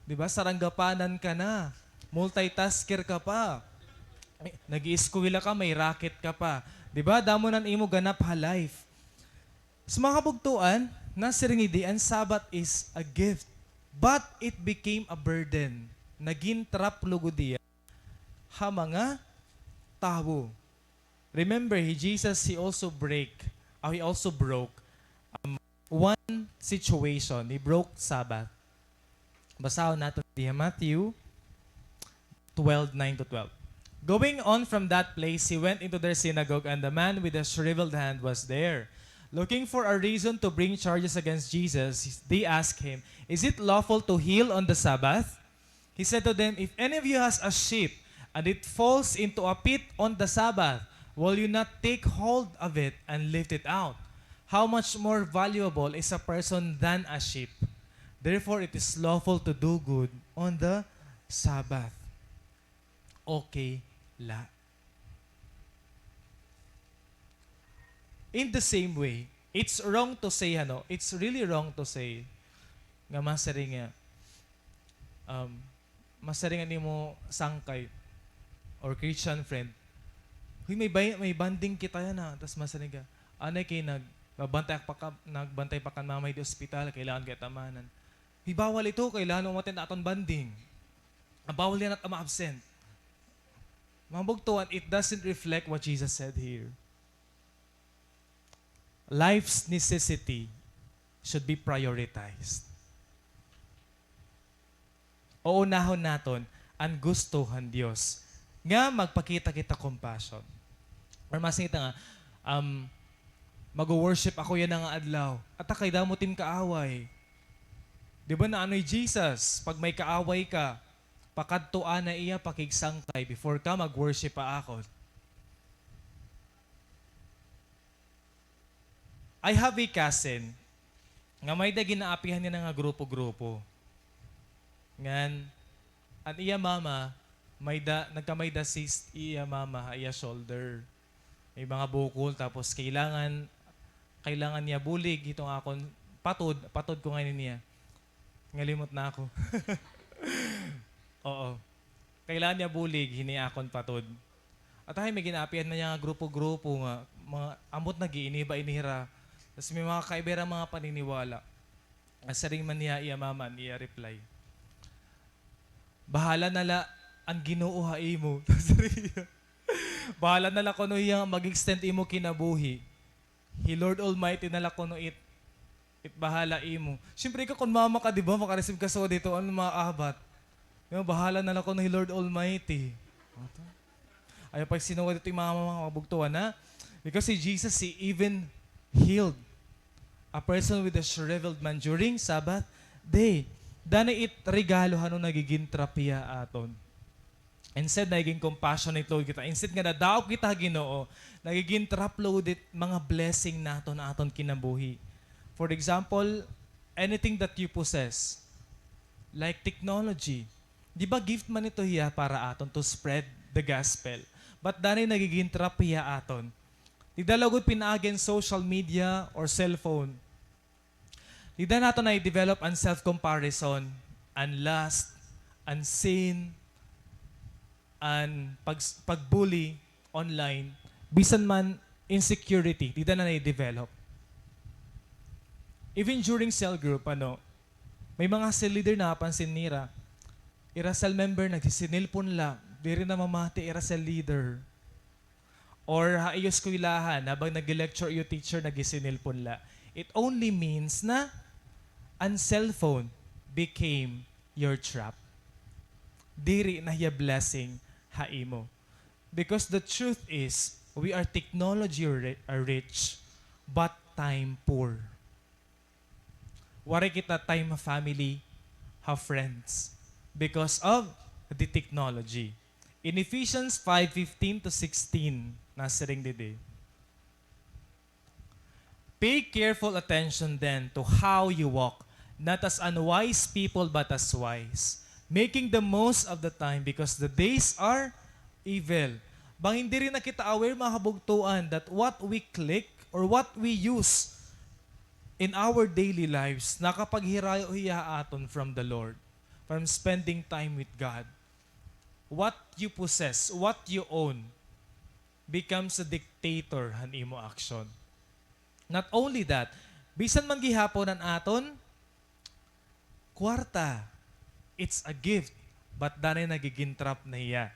Di ba? Saranggapanan ka na. Multitasker ka pa. Ay, nag-ieskwela ka, may racket ka pa. Di ba? Damo na an imo ganap ha life. Sa mga kabugtoan, nasiring idi, an Sabbath is a gift. But it became a burden. Nagin trap lugod hiya ha mga tawo. Remember, he, Jesus, he also break, uh, he also broke, um, one situation. He broke Sabbath. Basahon naton diha Matthew twelve, nine to twelve. Going on from that place, he went into their synagogue, and the man with the shriveled hand was there. Looking for a reason to bring charges against Jesus, they asked him, "Is it lawful to heal on the Sabbath?" He said to them, "If any of you has a sheep and it falls into a pit on the Sabbath, will you not take hold of it and lift it out? How much more valuable is a person than a sheep? Therefore, it is lawful to do good on the Sabbath." Okay la. In the same way, it's wrong to say, ano, it's really wrong to say nga masiring nga, um, masiring an imo sangkay or Christian friend, "Huy, may bay-, may bonding kita yana." Tas masiring ka, "Anay kay nag-, nagbantay pa ka, nagbantay pa kan mama hidi ospital, kailangan kita man." Hi, bawal ito, kailangan mo umattend aton bonding. Bawal yana nga ma-absent. Mga bugtoan, it doesn't reflect what Jesus said here. Life's necessity should be prioritized. Uunahon naton an gusto han Dios nga magpakita kita compassion. Or masiring kita nga, um, "Mag-worship ako yana nga adlaw." Ata kay damo tim kaaway. Di ba naano hi Jesus, pag may kaaway ka, pakadtoa na iya pakigsangkay before ka mag-worship ha akon. I have a cousin nga may-ada ginaapihan niya nga grupo-grupo. Ngan, an iya mama, may-ada, nagka-may-ada cyst iya mama ha iya shoulder. May mga bukol, tapos kailangan, kailangan niya bulig, itong akon patod, patod ko ngayon niya. Ngalimot na ako. Oo. Kailangan niya bulig, hini akon patod. Ata hay may ginaapihan man niya nga grupo-grupo nga, mga ambot nag-iiniba-ini hira. Tas may mga kaiba hira mga paniniwala. Siring man niya iya mama, an iya reply, "Bahala na la an Ginoo ha imo." Bahala na la kuno hiya mag-extend imo kinabuhi. Hi Lord Almighty na la kuno it, it bahala imo. Siyempre, ikaw, kun mama ka, di ba, maka-receive ka so dito, ano, mga abat? Di ba, bahala na la kuno hi Lord Almighty. Ayaw pagsinuway dito yung mga, mga, mga bugtuan, ha? Because si Jesus, he even healed a person with a shriveled man during Sabbath day. Danay it regalo, ano, nagigin trap hiya aton. Instead, nagiging compassionate lugod kita. Instead nga nadaog kita ha Ginoo, nagiging trap lugod it mga blessing naton ha aton kinabuhi. For example, anything that you possess, like technology. Di ba gift man ito hiya para aton to spread the gospel? But danay nagiging trap hiya aton. Dida lugod pinaagi an social media or cellphone. Dida naton na-develop an self-comparison, an lust, an sin, an pag-, pag-bully online, bisan man insecurity, dida na na-develop. Even during cell group, ano, may mga cell leader napansin nira, ira cell member nagsisinilpon la, diri namamati ira cell leader. Or ha iyo eskwelahan, habang nag-lecture iyo teacher, nagisinilpon la. It only means na an cellphone became your trap. Diri na hiya blessing ha imo. Because the truth is, we are technology ri-, uh, rich, but time poor. Waray kita time ha family, ha friends, because of the technology. In Ephesians five fifteen to sixteen, nasiring didi, "Pay careful attention then to how you walk, not as unwise people, but as wise, making the most of the time, because the days are evil." Bangin diri na kita aware, mga kabugtoan, that what we click or what we use in our daily lives, nakapaghirayo hiya aton from the Lord, from spending time with God. What you possess, what you own, becomes a dictator han imo action. Not only that, bisan man gihapon an aton Kwarta, it's a gift, but danay nagiging trap na hiya.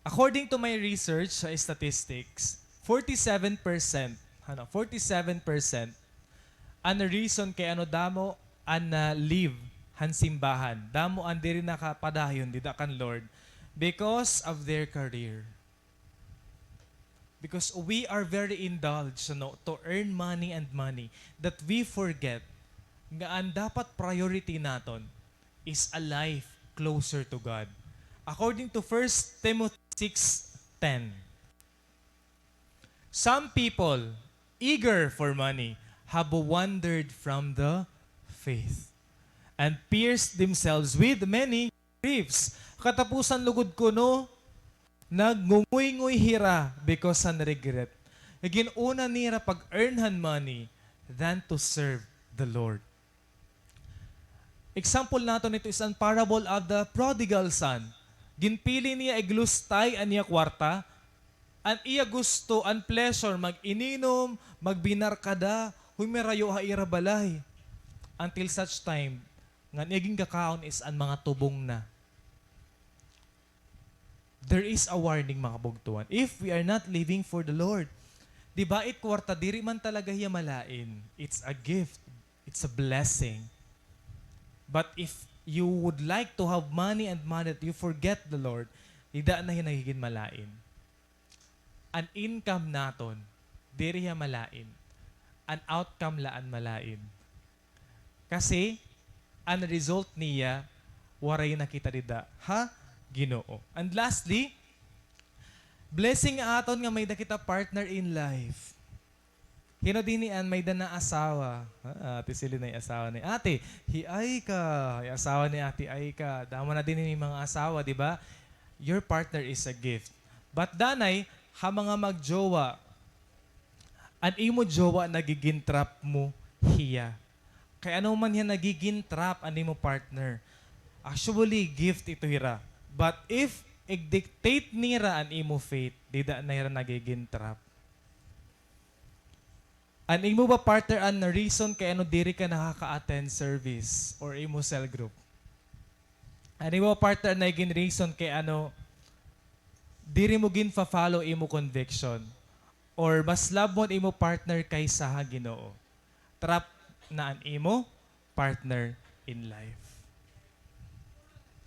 According to my research sa statistics, forty-seven percent, ano, forty-seven percent an reason kay ano damo an na-leave han simbahan, damo an diri nakapadayon dida kan Lord because of their career. Because we are very indulged, ano, to earn money and money, that we forget nga an dapat priority naton is a life closer to God. According to First Timothy six ten, some people eager for money have wandered from the faith and pierced themselves with many griefs. Katapusan lugod kuno, nagngunguyngoy hira because han regret. Gin-una nira pag-earn han money than to serve the Lord. Example naton hito is an parable of the prodigal son. Ginpili niya iglustay an iya kwarta, an iya gusto, an pleasure, mag-ininom, magbinarkada, humirayo ha ira balay. Until such time, ngan iya ginkakaon is an mga tubong na. There is a warning, mga kabugtoan. If we are not living for the Lord, di ba, it kwarta, diri man talaga hiya malain. It's a gift. It's a blessing. But if you would like to have money and money that you forget the Lord, dida na hiya nagigin malain. An income naton, diri hiya malain. An outcome la an malain. Kasi, an result niya, waray na kita dida ha Ginoo. And lastly, blessing aton nga may-ada kita partner in life. Hin-o dinhi an may-ada na asawa? Ah, Ate Celine, nay asawa ni Ate. Hi Aika, may asawa ni Ate Aika. Damo na dinhi may mga asawa, di ba? Your partner is a gift. But danay, ha mga magjowa, an imo jowa, nagigin trap mo hiya. Kay ano man hiya nagigin trap an imo partner, actually, gift ito hira. But if ig-dictate nira an imo faith, dida na hira nagigin trap. An imo ba partner an reason kay ano diri ka nakaka-attend service or imo cell group? An imo ba partner an nagin reason kay ano diri mo ginfa-follow imo conviction? Or mas love mo an imo partner kaysa ha Ginoo? Trap na an imo partner in life.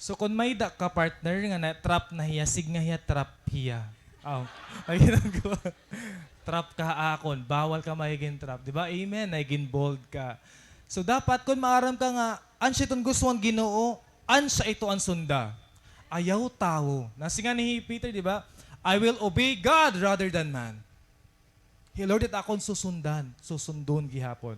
So, kon may-ada ka partner nga na-trap na hiya, sige nga hiya, trap hiya. Aw, ay, ginagawa. Trap ka ha akon, bawal ka magigin trap. Di ba? Amen, nagigin bold ka. So, dapat, kon maaram ka nga, ansya iton gusto han Ginoo, ansya ito an sunda. Ayaw tawo. Nasiring ni Peter, di ba? "I will obey God rather than man." Hi Lord it akon susundan, susundon gihapon.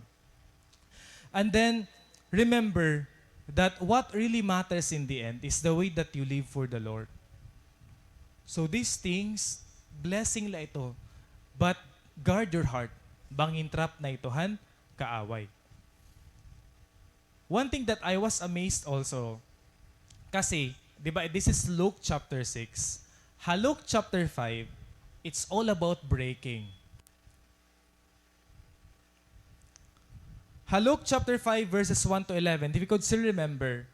And then, remember that what really matters in the end is the way that you live for the Lord. So these things, blessing la ito. But guard your heart. Bangin trap na ito han kaaway. One thing that I was amazed also, kasi, di ba, this is Luke chapter six. Ha Luke chapter five, it's all about breaking. Ha Luke chapter five, verses one to eleven, if you could still remember,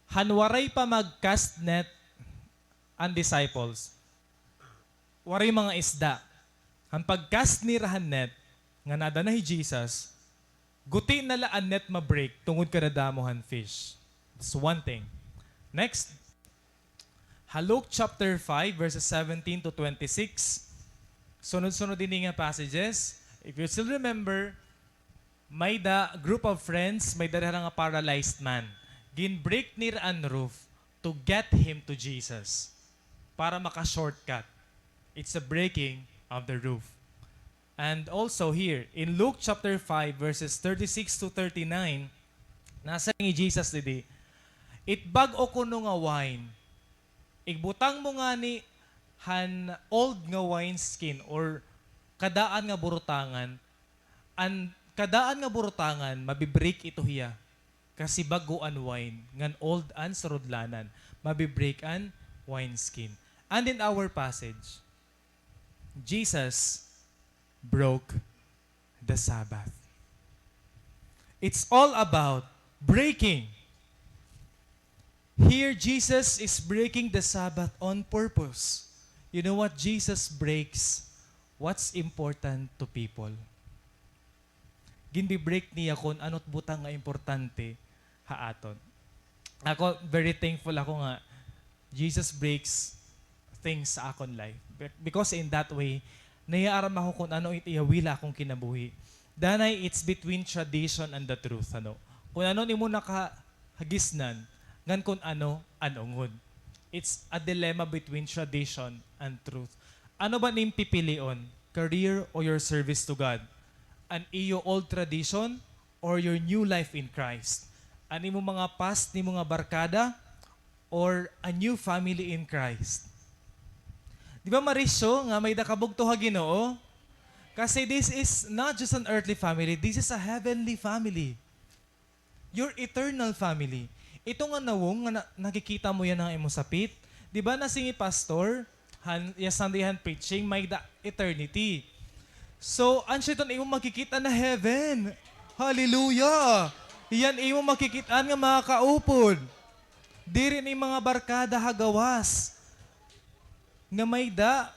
han waray pa mag-cast net an disciples, waray mga isda. Han pag-cast nira han net, nga nada na hi Jesus, guti na la an net ma-break tungod kadadamo han fish. That's one thing. Next. Ha Luke chapter five, verses seventeen to twenty-six. Sunod-sunod ini nga passages. If you still remember, may-da group of friends, may-da dira nga paralyzed man. Gin-break nira an roof to get him to Jesus para maka-shortcut. It's a breaking of the roof. And also here, in Luke chapter five, verses thirty-six to thirty-nine, nasiring hi Jesus didi, "It bag-o kuno nga wine, igbutang mo ngani han old nga wineskin or kadaan nga burutangan, an kadaan nga burutangan, mabi-break ito hiya. Kasi bag-o an wine, ngan old an surudlanan, mabi-break an wineskin." And in our passage, Jesus broke the Sabbath. It's all about Breaking. Here, Jesus is breaking the Sabbath on purpose. You know what? Jesus breaks what's important to people. Ginbi-break niya kon ano't butang nga importante ha aton. Ako, very thankful ako nga Jesus breaks things sa akon life. Be-, because in that way, nahihaaram ako kon ano it iya will ha akon kinabuhi. Danay, it's between tradition and the truth, ano. Kon ano an imo nakahagisnan, ngan kon ano an ungod. It's a dilemma between tradition and truth. Ano ba an im pipilion? Career or your service to God? An iyo old tradition or your new life in Christ? An imo mga past, nimo nga barkada, or a new family in Christ? Di ba, Mauricio, nga may-ada ka bugto ha Ginoo? Kasi this is not just an earthly family, this is a heavenly family. Your eternal family. Ito nga nawong nga na-, nakikita mo yana ha imo sapit. Di ba, nasiring hi Pastor, han, iya Sunday han preaching, may-ada eternity. So, ansya iton imo makikit-an na heaven. Hallelujah! Hiya an imo makikit-an nga mga kaupod. Diri an mga barkada ha gawas nga may-ada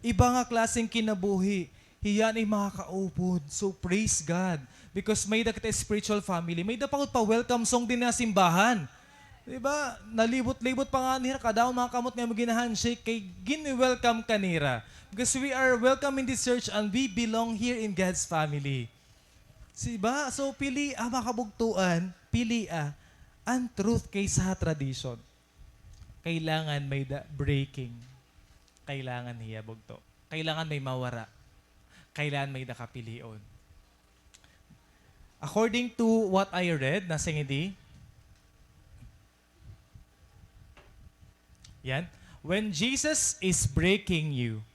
iba nga klaseng kinabuhi. Hiya an mga kaupod. So, praise God. Because may-ada kita spiritual family. May-ada pa gud pa welcome song dinhi ha simbahan. Di ba? Nalibot-libot pa ngani hira, kadamo mga kamot nga imo gina-handshake kay gini-welcome ka nira. Because we are welcome in this church and we belong here in God's family. Di ba? So, pilia, mga kabugtoan, pilia an truth kaysa ha tradition. Kailangan may-ada breaking. Kailangan hiya bugto. Kailangan may mawara. Kailangan may-ada kapilion. According to what I read, nasiring hini, yan. When Jesus is breaking you,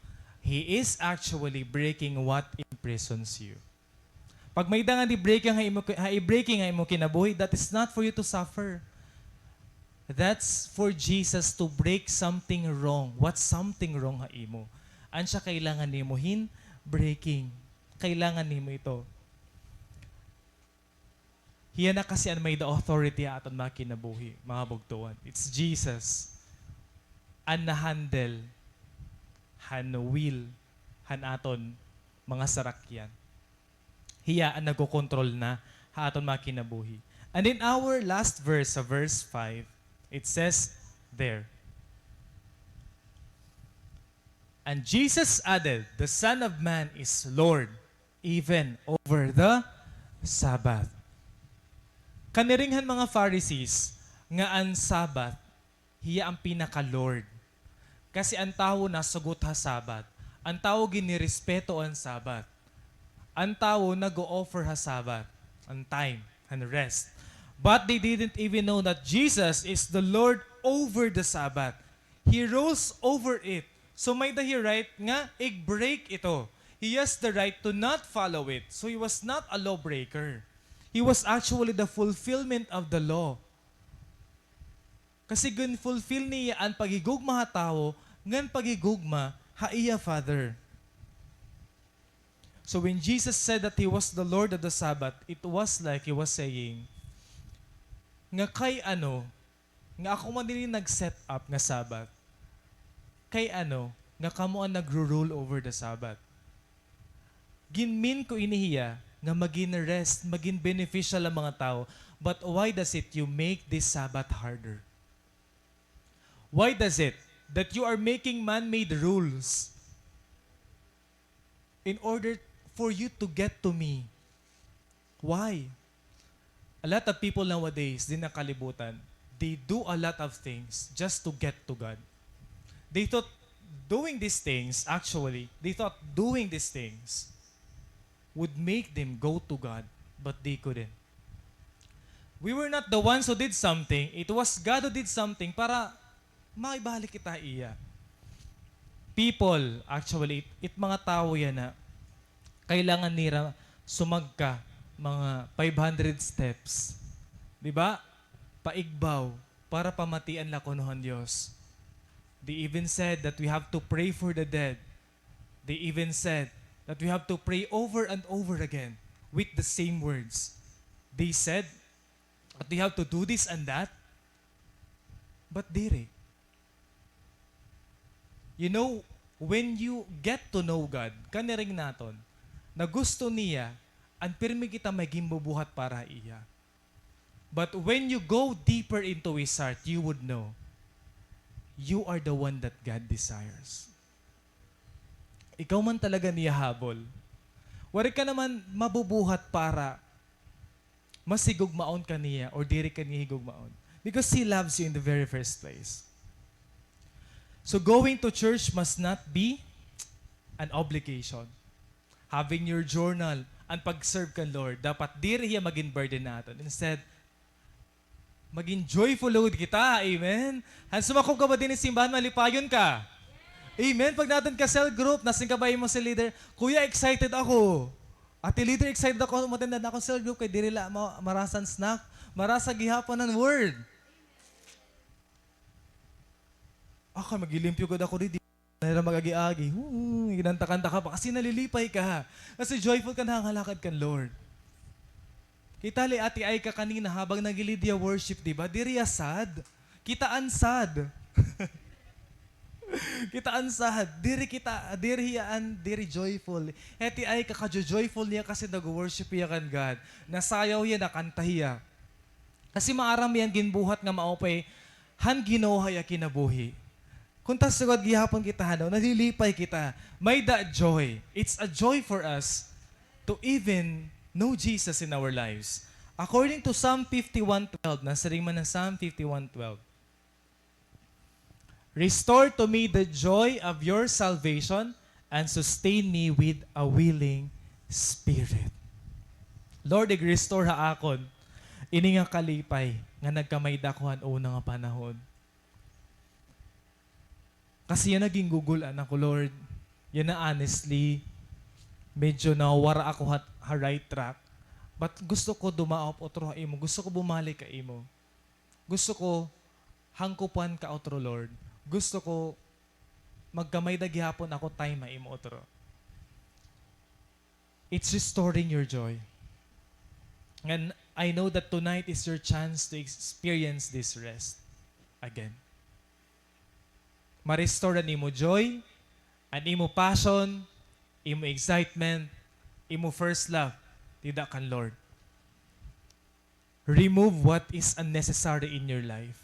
He is actually breaking what imprisons you. Pag may-ada nga di-breaking ha imo, ha i-breaking ha imo kinabuhi, that is not for you to suffer. That's for Jesus to break something wrong. What's something wrong ha imo? Ansya kailangan nimo hin breaking. Kailangan nimo ito. Hiya na kasi an may-ada authority ha aton mga kinabuhi, mga bugtoan. It's Jesus an na-handle han wheel han aton mga sarakyan. Hiya an nagkokontrol na ha aton mga kinabuhi. And in our last verse, sa verse five, it says there, "And Jesus added, 'The Son of Man is Lord even over the Sabbath.'" Kaniring han mga Pharisees nga an Sabbath hiya an pinaka-Lord. Kasi an tawo nasugot ha Sabbath. An tawo ginirespeto an Sabbath. An tawo nag-o-offer ha Sabbath, an time, an rest. But they didn't even know that Jesus is the Lord over the Sabbath. He rules over it. So may-ada hi right nga ig-break ito. He has the right to not follow it. So he was not a lawbreaker. He was actually the fulfillment of the law. Kasi gin-fulfill niya an paghigugma ha tawo ngan paghigugma ha iya Father. So when Jesus said that he was the Lord of the Sabbath, it was like he was saying nga kay ano nga ako man ini nag-set up nga Sabbath, kay ano nga kamo an nagru-rule over the Sabbath? Gin-mean ko ini hiya nga magin rest, magin beneficial an mga tawo. But why does it you make this Sabbath harder? Why does it that you are making man-made rules in order for you to get to me? Why? A lot of people nowadays, dinhi ha kalibutan, they do a lot of things just to get to God. They thought doing these things, actually, they thought doing these things would make them go to God, but they couldn't. We were not the ones who did something. It was God who did something para maibalik kita ha iya. People, actually, it, it mga tawo yana, kailangan nira sumagka mga five hundred steps. Di ba? Paigbaw, para pamatian la kuno han Dios. They even said that we have to pray for the dead. They even said that we have to pray over and over again with the same words. They said, But you have to do this and that. But diri. You know, when you get to know God, kaniring naton, na gusto niya, an pirmi kita magin bubuhat para iya. But when you go deeper into His heart, you would know, you are the one that God desires. Ikaw man talaga niya habol. Waray ka naman mabubuhat para mas higugmaon ka niya or diri ka niya higugmaon. Because He loves you in the very first place. So going to church must not be an obligation. Having your journal, an pag-serve kan Lord, dapat diri hiya magin burden naton. Instead, magin joyful lugod kita. Amen? Han sumakob ka ba dinhi simbahan, malipayon ka. Amen? Pag naton ka cell group, nasing ka ba imo cell leader, "Kuya, excited ako." "Ate leader, excited ako umattend han akon cell group kay diri la ma-, marasa an snack. Marasa gihapon an word." Ako, magilimpyo gud ako didi. Nira mag-agi-agi. Hmm, ginanta-kanta ka pa kasi nalilipay ka. Kasi joyful ka nakakalakad kan Lord. Kita li Ate Aika kanina habang nagilid hiya worship, di ba? Diri hiya sad. Kita an sad. Kita an sad. Diri kita, diri hiya an, diri joyful. Ate Aika kadyo joyful niya kasi nag-worship hiya kan God. Nasayaw hiya, nakanta hiya. Kasi maaram hiya an ginbuhat nga maupay han Ginoo ha iya kinabuhi. Kon ta sugad gihapon kita, ano, nalilipay kita. May-ada joy. It's a joy for us to even know Jesus in our lives. According to Psalm fifty-one twelve, nasiring man an Psalm fifty-one twelve, "Restore to me the joy of your salvation and sustain me with a willing spirit." Lord, ig-restore ha akon ini nga kalipay nga nagkamay-ada ko han una nga panahon. Kasi yana ginggugul-an ako, Lord. Yana, honestly, medyo nawara ako ha, ha right track. But gusto ko dumaop utro ha imo. Gusto ko bumalik ha imo. Gusto ko hangkupan ka utro, Lord. Gusto ko magkamay-ada gihapon ako time ha imo utro. It's restoring your joy. And I know that tonight is your chance to experience this rest again. Ma-restore an imo joy, an imo passion, imo excitement, imo first love dida kan Lord. Remove what is unnecessary in your life.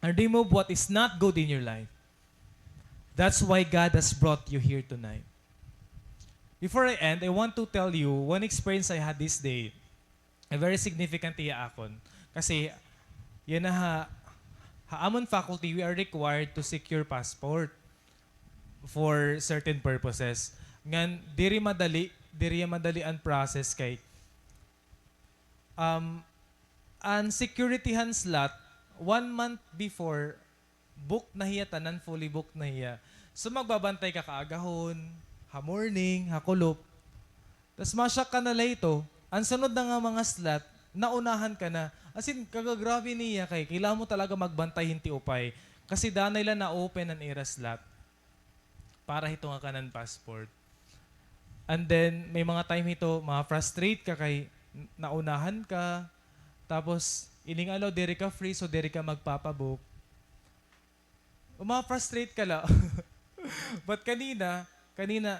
And remove what is not good in your life. That's why God has brought you here tonight. Before I end, I want to tell you one experience I had this day. A very significant hiya akon. Kasi, yana ha, ha amon faculty, we are required to secure passport for certain purposes. Ngan, diri madali, diri madali an process kay Um, an security han slot, one month before, book na hiya tanan, fully book na hiya. So, magbabantay ka kaagahon, ha morning, ha kulop. Tas ma-shock ka na later, an sunod na nga mga slot, naunahan ka na. As in, kagagrabe niya kay, kailangan mo talaga magbantay hin tiupay. Kasi danay la na-open an ira slot para hito nga kanan passport. And then, may mga time hito, ma-frustrate ka kay n-, naunahan ka. Tapos, ining aldaw, diri ka free, so diri ka magpapabook. O, ma-frustrate ka la. But kanina, kanina,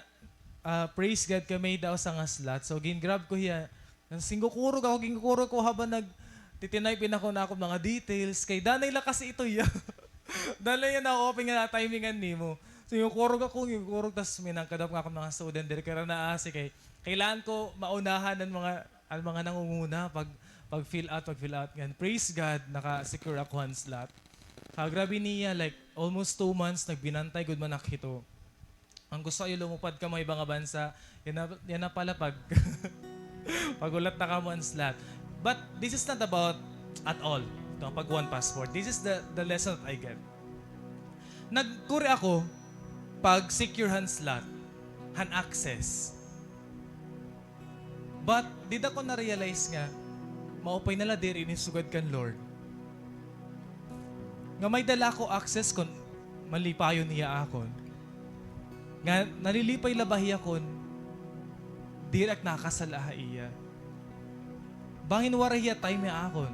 ah, praise God kay may-ada usa nga slot. So, gin-grab ko hiya. Nagsingukurog ako, ginkukurog ko habang nagtitinaypin ako na ako mga details. Kay danay la kasi ito hiya. Danay hiya na-open nga na-timingan nimo. So, ginkukurog ako, ginkukurog, tas may nangkadap nga ako mga student, diri ka ra naasi kay kailangan ko maunahan an mga, an mga nangunguna pag, pag-fill out, pag-fill out ngan. Praise God, naka-secure ako han slot. Kagrabe niya, like, almost two months, nagbinantay gud man ak hito. An gusto, ayaw lumupad kamo ha iba nga bansa. Yana, yana pala pag, pag-ulat na kamo an slot. But this is not about at all ito nga pagkuha hin passport. This is the, the lesson that I get. Nagkuri ako pag-secure han slot, han access. But dida ko na-realize nga maupay na la diri ini sugad kan Lord. Nga may-ada la ako access kon malipayon hiya akon. Nga nalilipay la ba hiya kon diri ak nakasal-a ha iya. Bangin waray hiya time ha akon.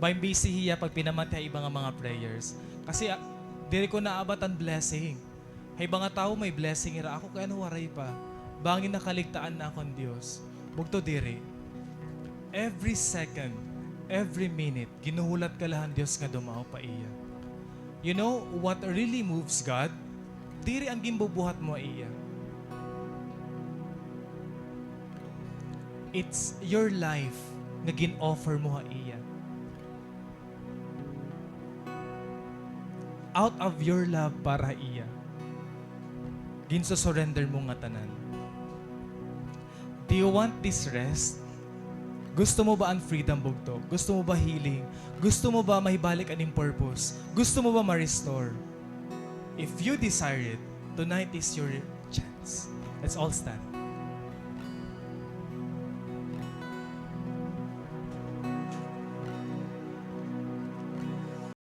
Bangin busy hiya pagpinamati ha iba nga mga prayers. Kasi, ah, diri ko naabat an blessing. Ha iba nga tawo may blessing hira, ako kay ano waray pa. Bangin nakaligtaan na ako han Dios. Bugto diri. Every second, every minute, ginhuhulat ka la han Dios nga dumaop ha iya. You know what really moves God? Diri an ginbubuhat mo ha iya. It's your life nga gin-offer mo ha iya. Out of your love para ha iya, ginsusurrender mo nga tanan. Do you want this rest? Gusto mo ba an freedom, bugto? Gusto mo ba healing? Gusto mo ba mahibalik an im purpose? Gusto mo ba ma-restore? If you desire it, tonight is your chance. Let's all stand.